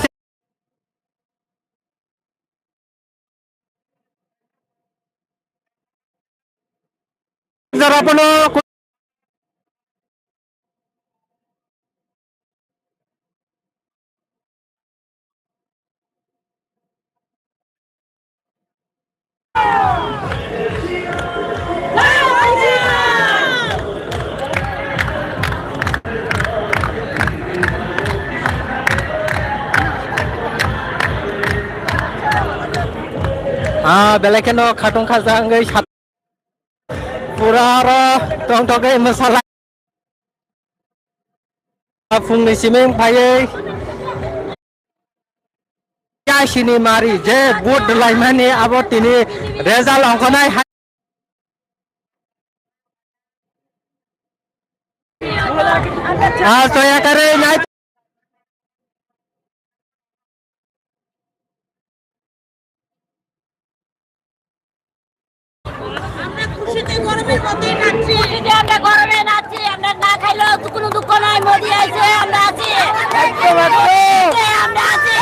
Jara pono. Ah, belai kheno khatung khajak wngwi sat-, pura aro tongthogwi mwsala. Phungni siming phaiwi kaisini mari je vote laimani abo tini result ongkhornai hai. Ah, soya kare nai. আমরা খুশিতে গরমের মধ্যে নাচছি। খুশিতে আমরা গরমে নাচছি, আমরা না খাইলেও তো কোনো দুঃখ নাই, মোদি আইছে, আমরা আছি। একদম, একদম। আমরা আছি।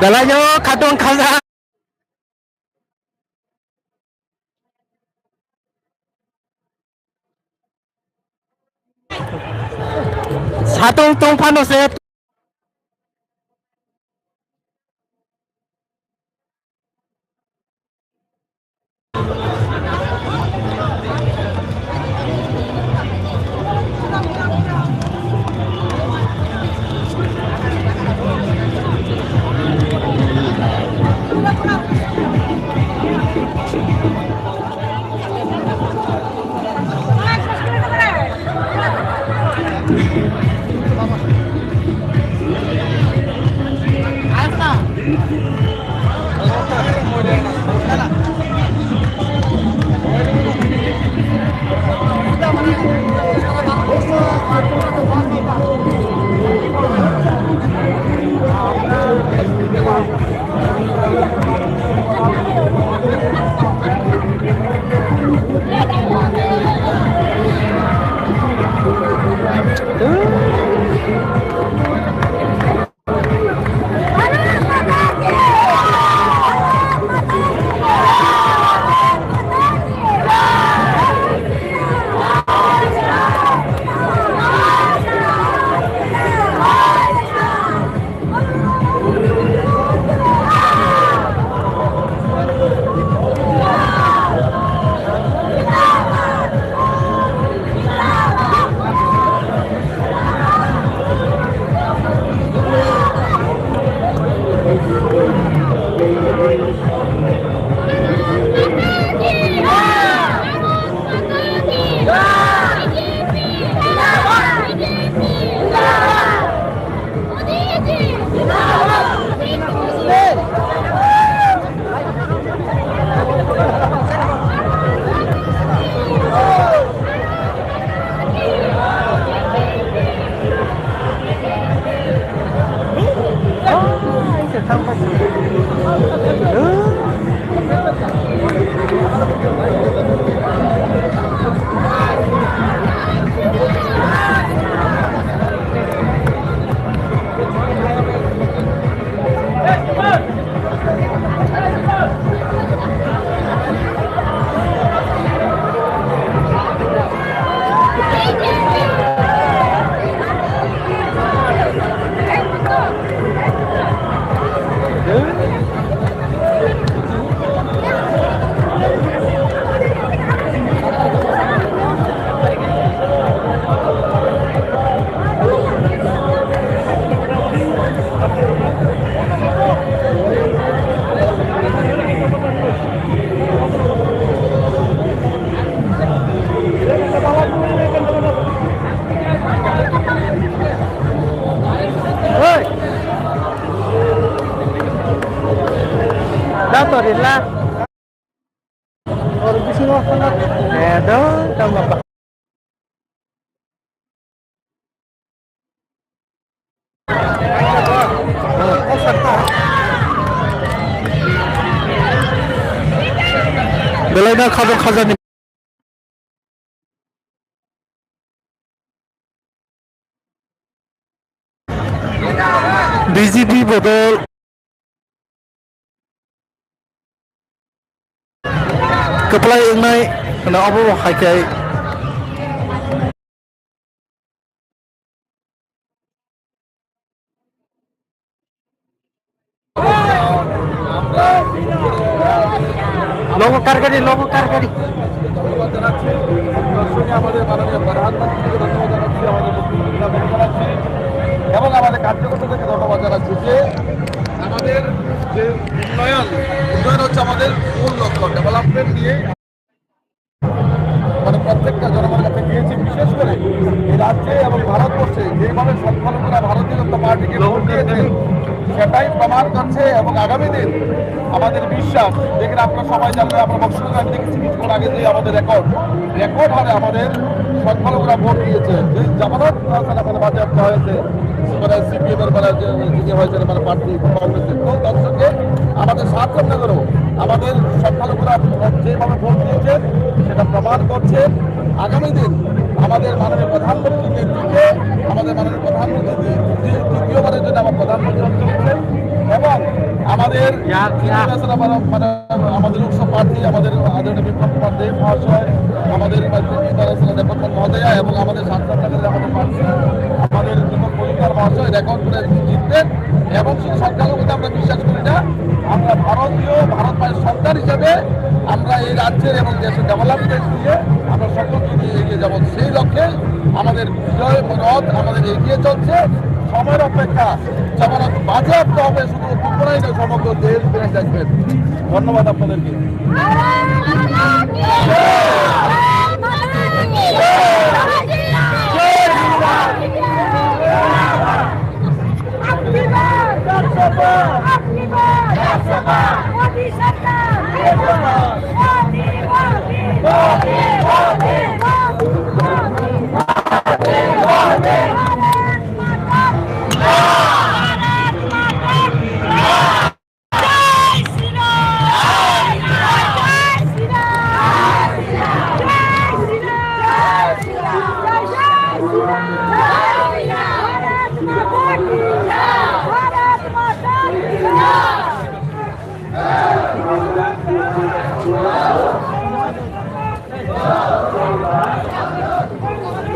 Belai no khatong khaja. Satung tong phano se. Oi! Dato rila. Or bisingo khana. Eh, do, tamo. Belai no khajak khajani. B J P bodol kwplai wngnai hwnwi obo bo hai khe. Logo kargadi, logo kargadi. ধন্যবাদ জানাচ্ছি। সঙ্গে আমাদের মাননীয় প্রধানমন্ত্রীকে ধন্যবাদ জানাচ্ছি, আমাদের মুখ্যমন্ত্রীকে ধন্যবাদ জানাচ্ছি এবং আমাদের কার্যকর্তাদেরকে ধন্যবাদ জানাচ্ছি যে আমাদের যে উন্নয়ন, উন্নয়ন হচ্ছে আমাদের মূল লক্ষ্য। ডেভেলপমেন্ট নিয়ে মানে প্রত্যেকটা জনগণের কাছে গিয়েছি, বিশেষ করে এই রাজ্যে এবং ভারতবর্ষে যেভাবে সংখ্যালঘুরা ভারতীয় জনতা পার্টিকে ভোট দিয়েছেন, সেটাই প্রমাণ করছে। এবং আগামী দিন আমাদের বিশ্বাস, দেখেন আপনারা সবাই জানবেন, আমরা বক্সিং রাইড দেখেছি কিছুক্ষণ আগে যে আমাদের রেকর্ড, রেকর্ড হারে আমাদের সংখ্যালঘুরা ভোট দিয়েছে। যে জামানত হাসান আমাদের বাজেয়াপ্ত হয়েছে, মানে সিপিএম এর মানে যে, যে হয়েছে মানে প্রার্থী কংগ্রেসের। তো দর্শকে আমাদের সাত নম্বরেও আমাদের সংখ্যালঘুরা যেভাবে ভোট দিয়েছে সেটা প্রমাণ করছে। আগামী দিন আমাদের মাননীয় প্রধানমন্ত্রীর নেতৃত্বে আমাদের মাননীয় প্রধানমন্ত্রী দ্বি-, দ্বিতীয়বারের জন্য আমার প্রধানমন্ত্রী হতে চলেছেন এবং আমাদের ইয়া, ইয়া। মানে, মানে, আমাদের লোকসভা প্রার্থী, আমাদের আদরণীয় বিপ্লব কুমার দেব মহাশয়, আমাদের প্রার্থী বিধানসভা দেবপ্রসাদ মহোদয়া এবং আমাদের সাংসদ থাকলে আমাদের প্রার্থী, আমাদের দীপক মজুমদার মহাশয় রেকর্ড করে জিতবেন। এবং শুধু সংখ্যালঘুতে আমরা বিশ্বাস করি না, আমরা ভারতীয়, ভারত মায়ের সন্তান হিসেবে আমরা এই রাজ্যের এবং দেশের ডেভেলপমেন্ট নিয়ে আমরা সকলকে নিয়ে এগিয়ে যাব। সেই লক্ষ্যে আমাদের বিজয় রথ আমাদের এগিয়ে চলছে। সময়ের অপেক্ষা, যখন বাজেয়াপ্ত হবে, শুধু ত্রিপুরাই নয়, সমগ্র দেশ বেঁচে থাকবেন। ধন্যবাদ আপনাদেরকে।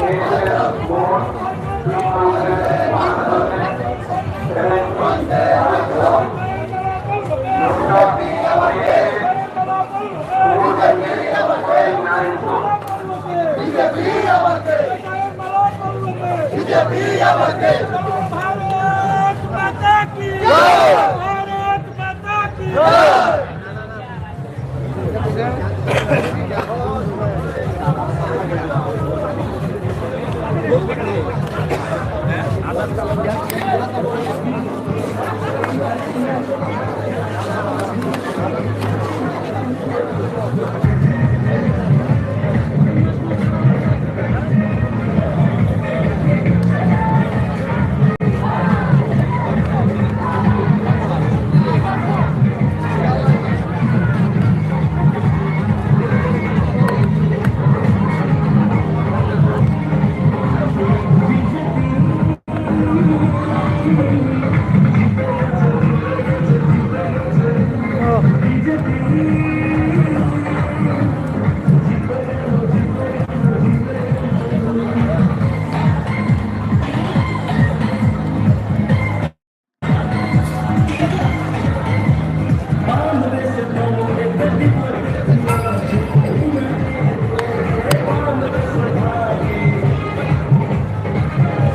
भारत माता की जय। भारत माता की जय।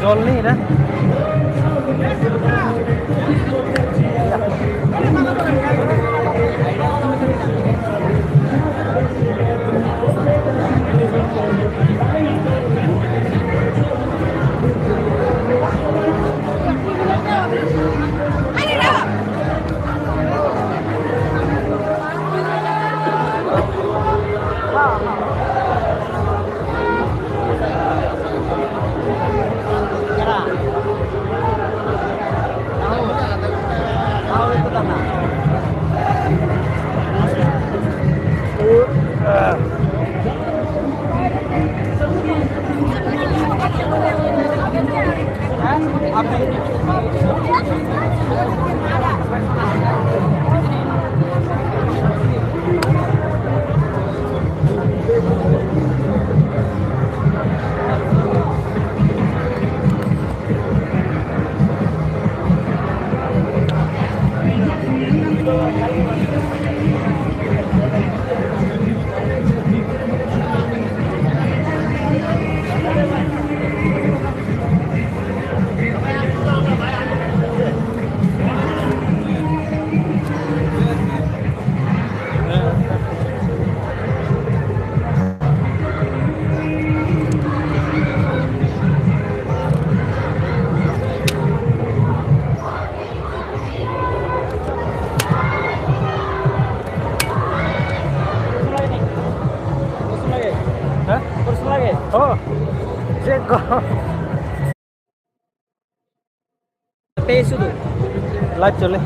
Jolni na. Hah? Oh, je go. Tei sudu. Live chole.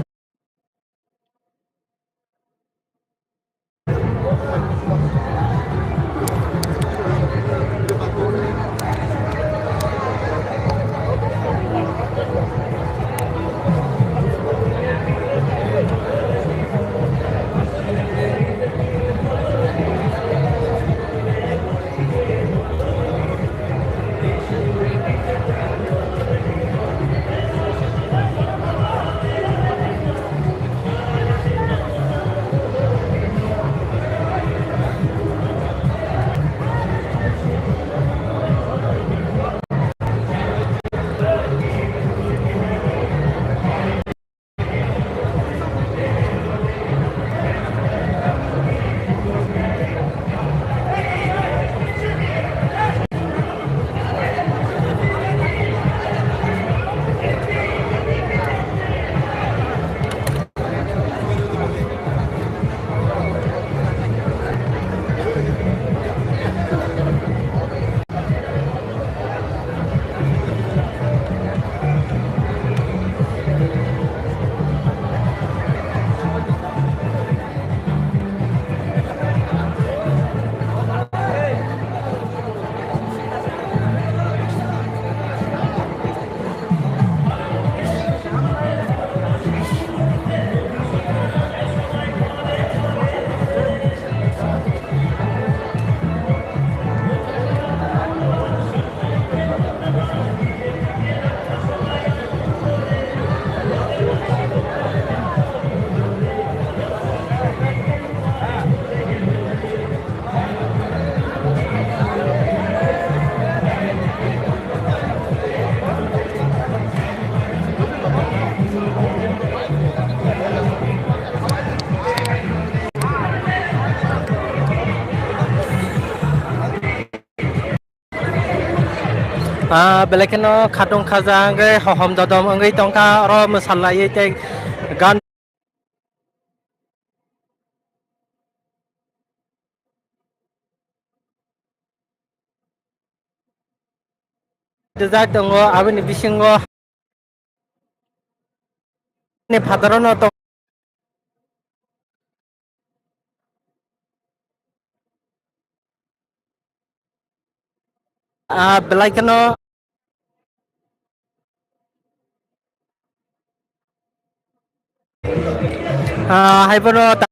Ah, belai kheno khatung khaja wngwi hohom dodom wngwi tongkha, oro mwsalaiwi tei gan rijak tongo, aboni bisingo ni phataro no tong-, ah, belai kheno, ah, hai bono ta-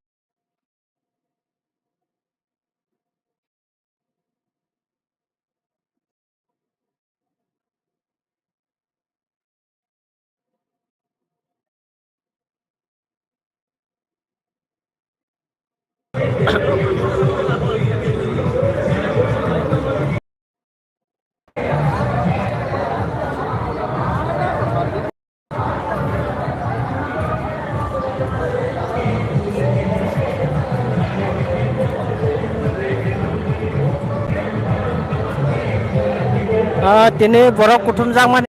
Ah, tini borok kuthumjakmani.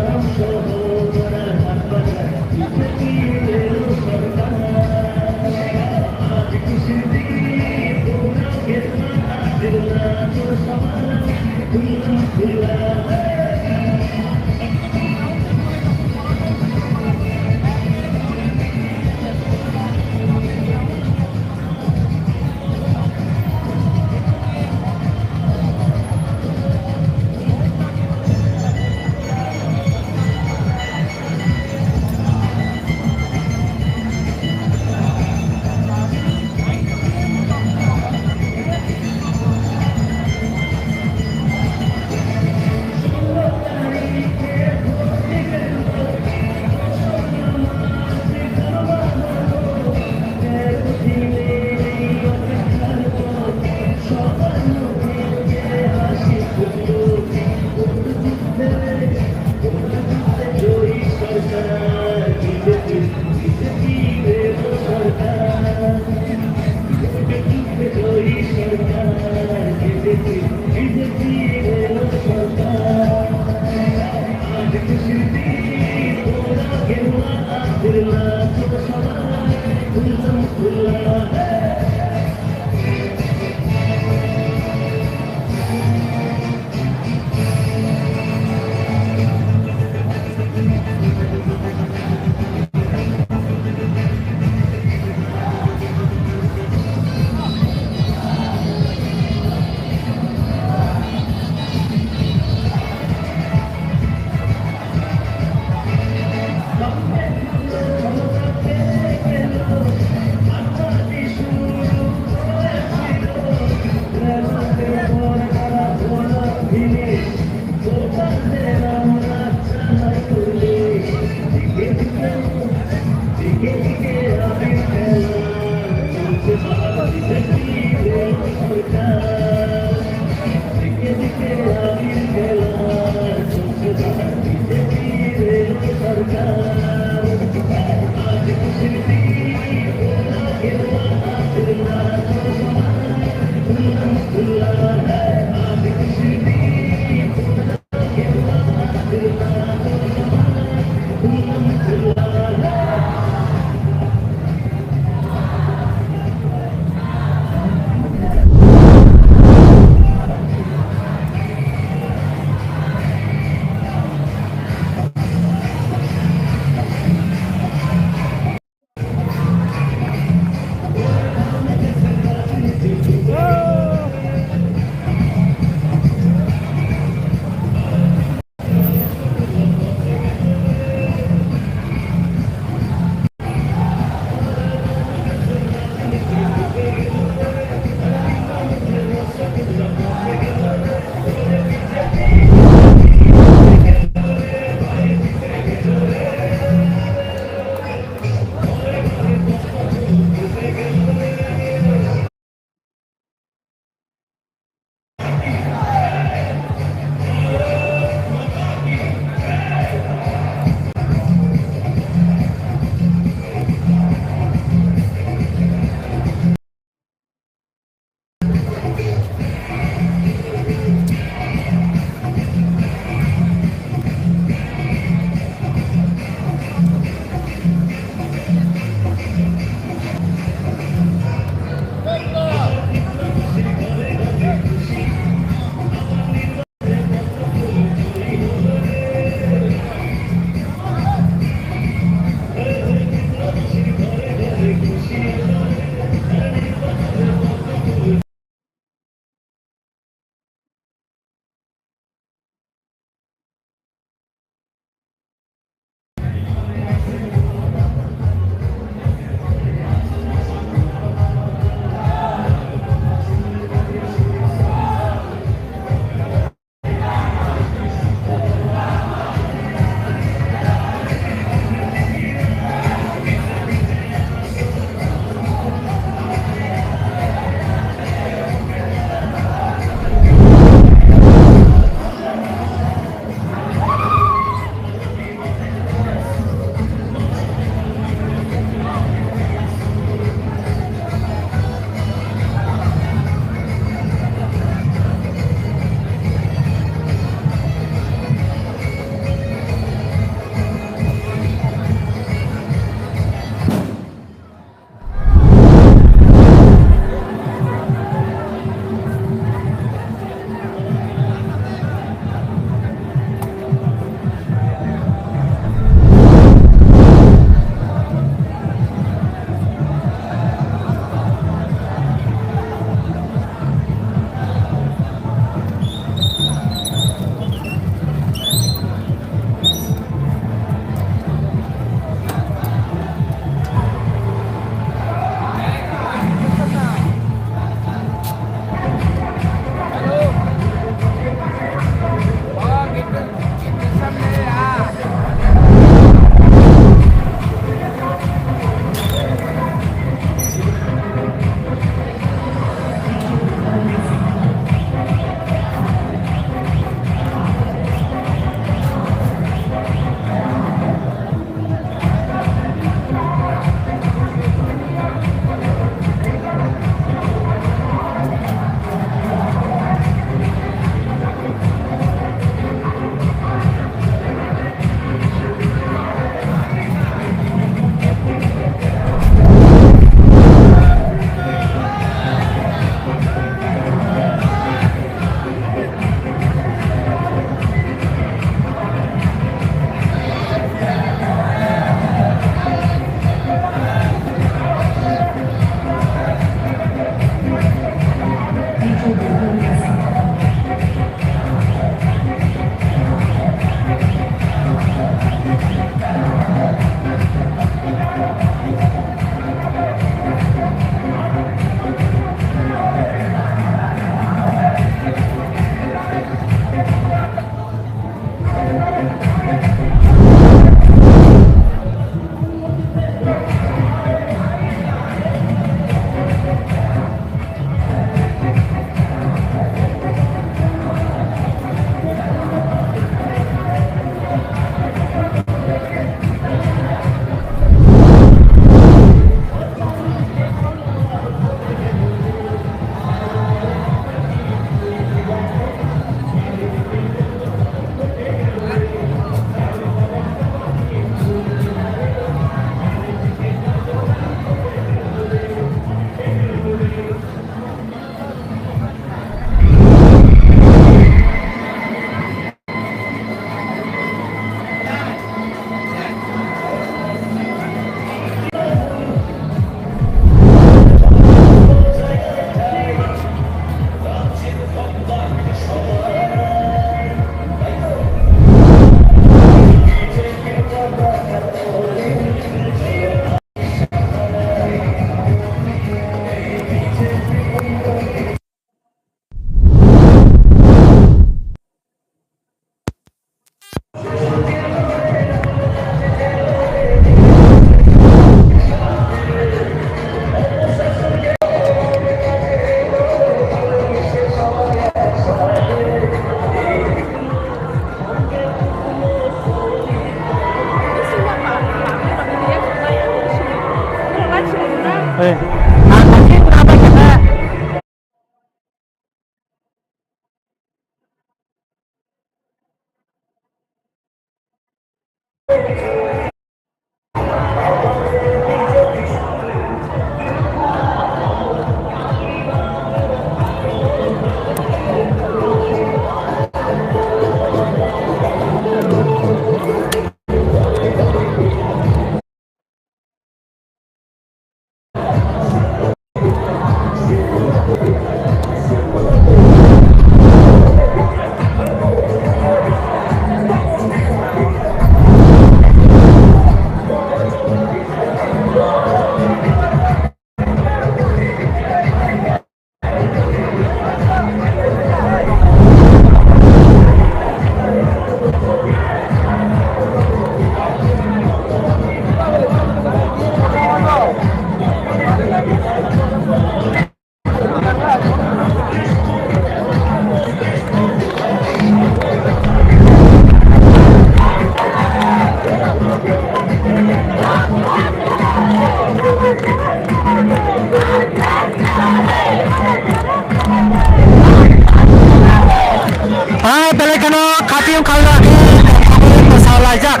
Khalna khe tongthokgwi mwsalaijak.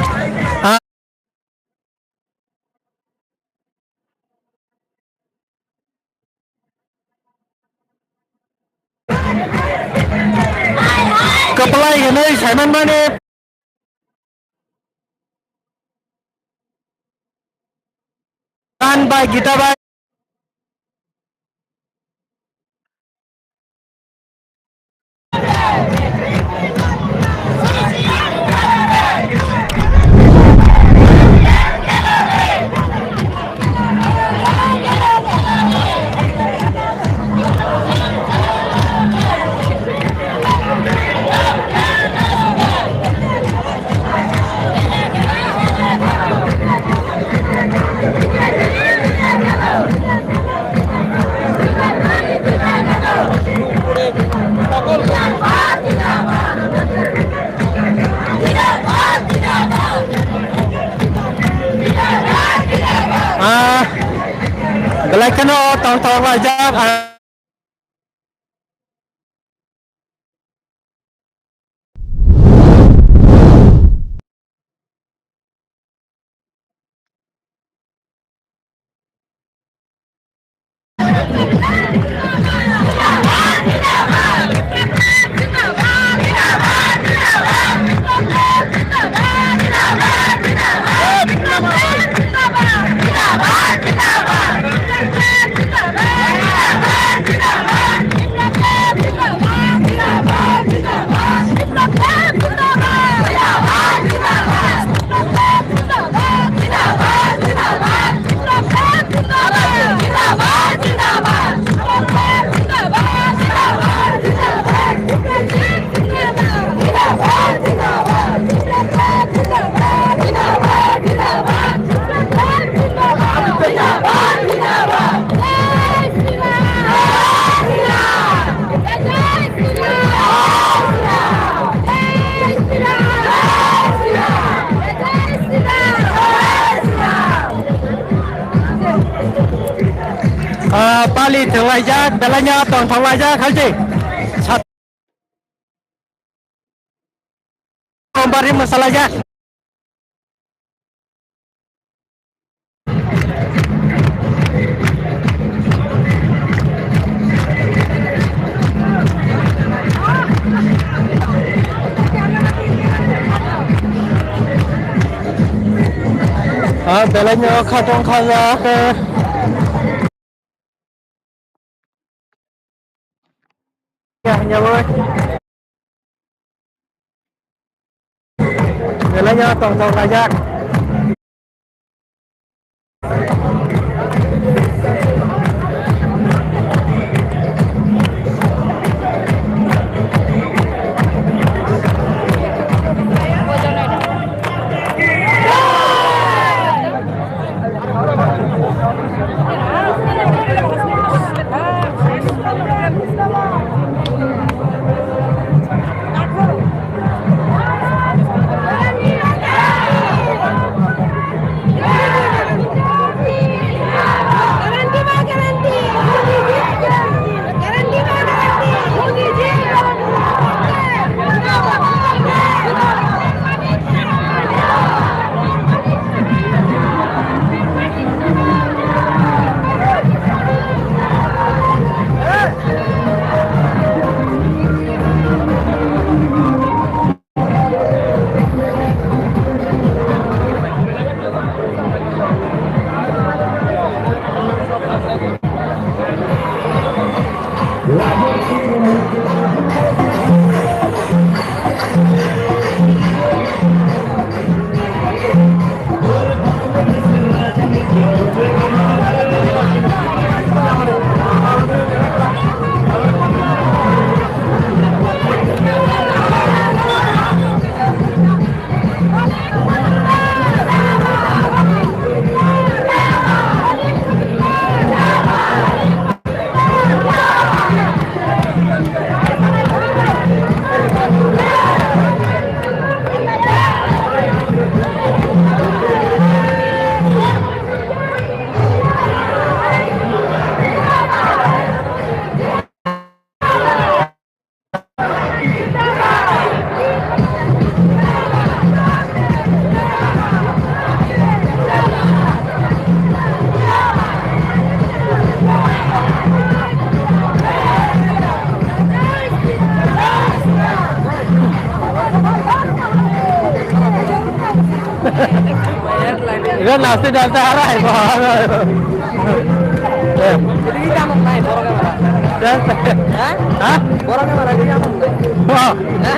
Ah. Kwplai hwnwi saimanmani. Kan bai Gita bai. Ah, belai kheno tongthok laijak, ah. Ah, pali thwnglaijak, belai no tongthok laijak, hai se. Bari mwsalaijak. Ah, belai no khatong khajak. Belai no tongthok laijak. Iba nasti danta harai. Ha? Ha? Ha?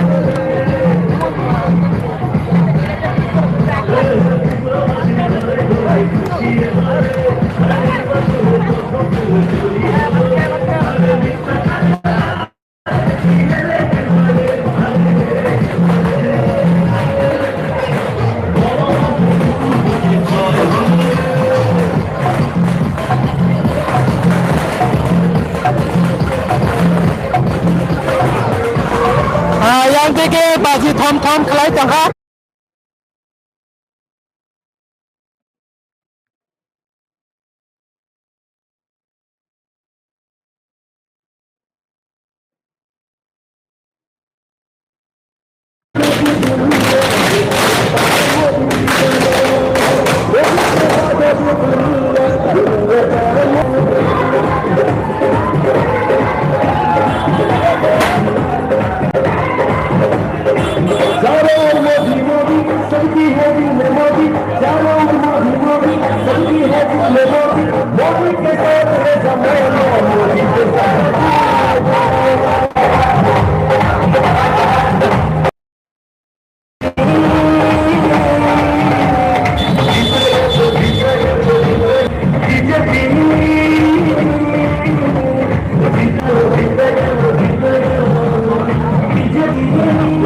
Ah, yang tike baji thom thom khlai tongkha.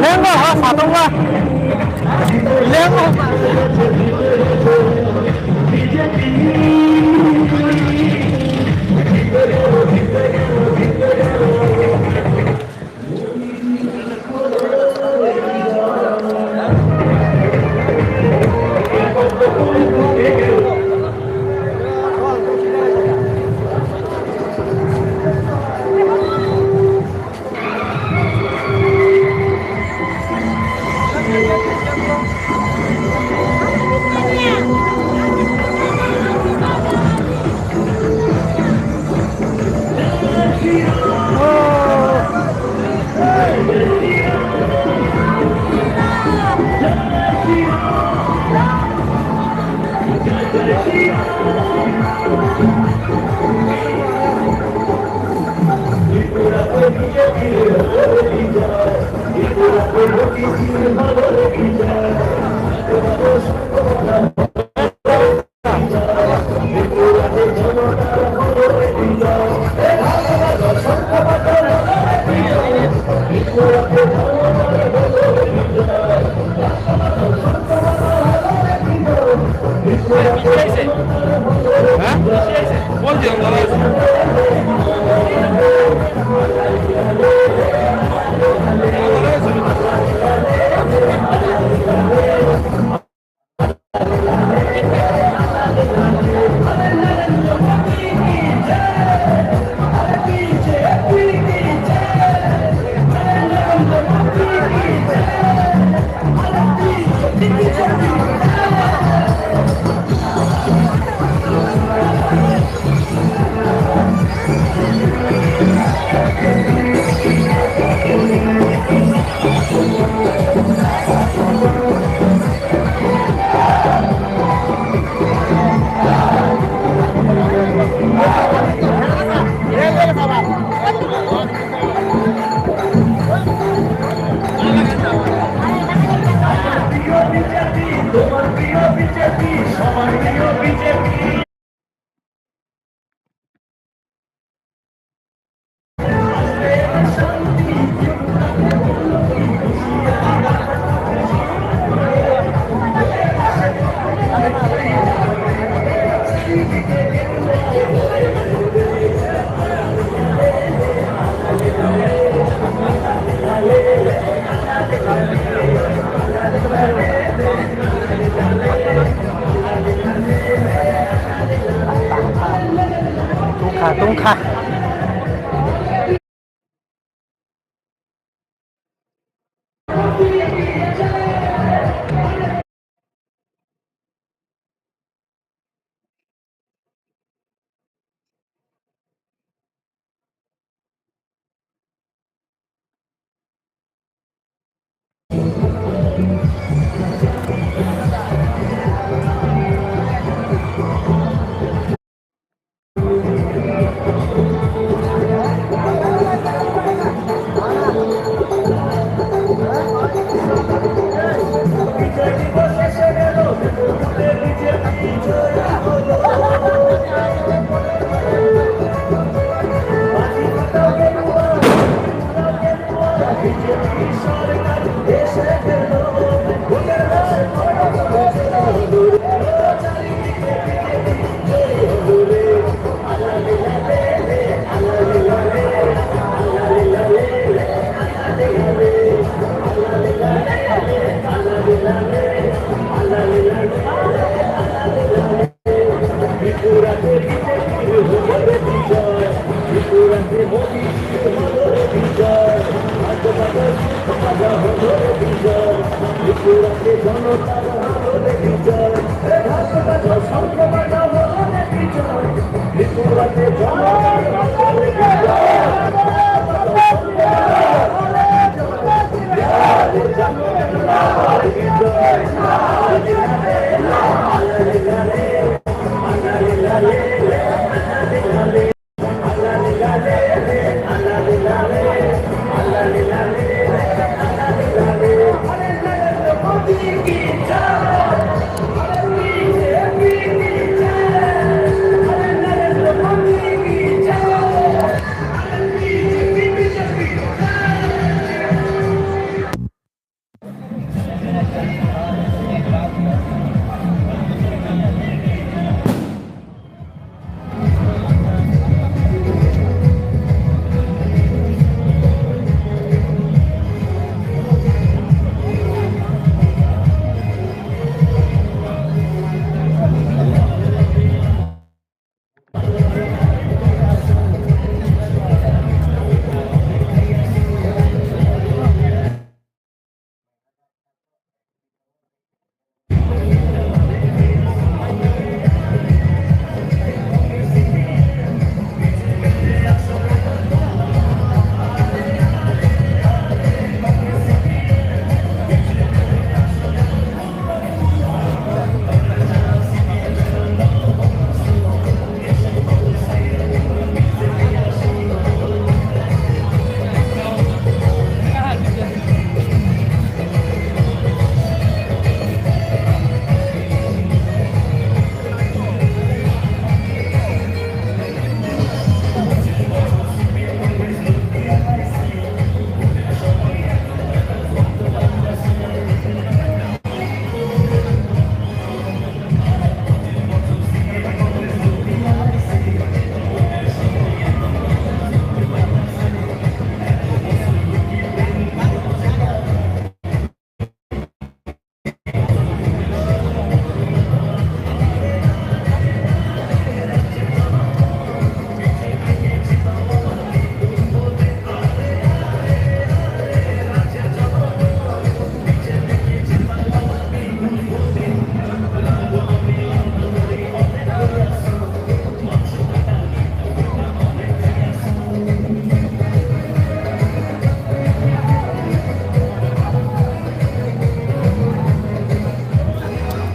Lengo ha satongma. Lengo.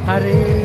Hari.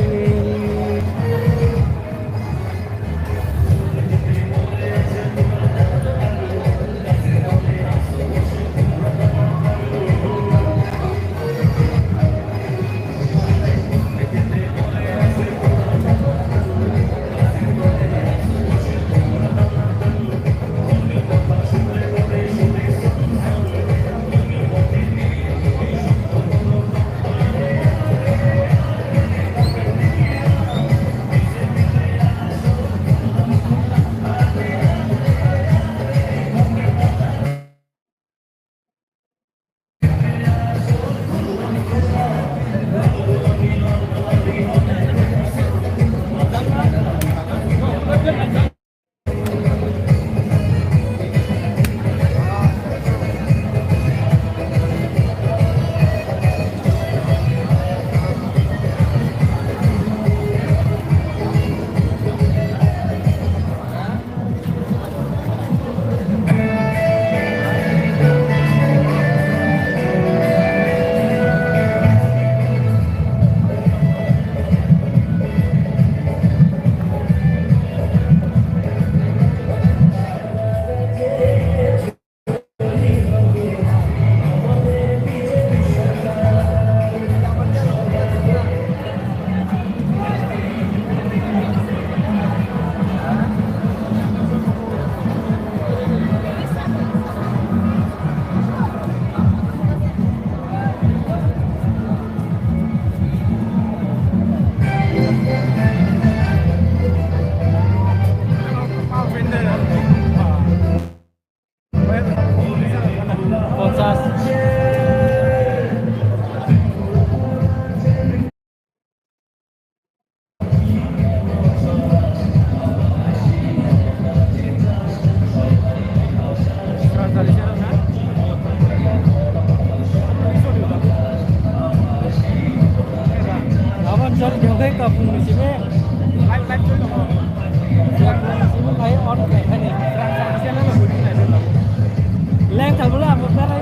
Phung ni simi, phung ni simi bai on khlai thani. Leng tha bwla abo berai.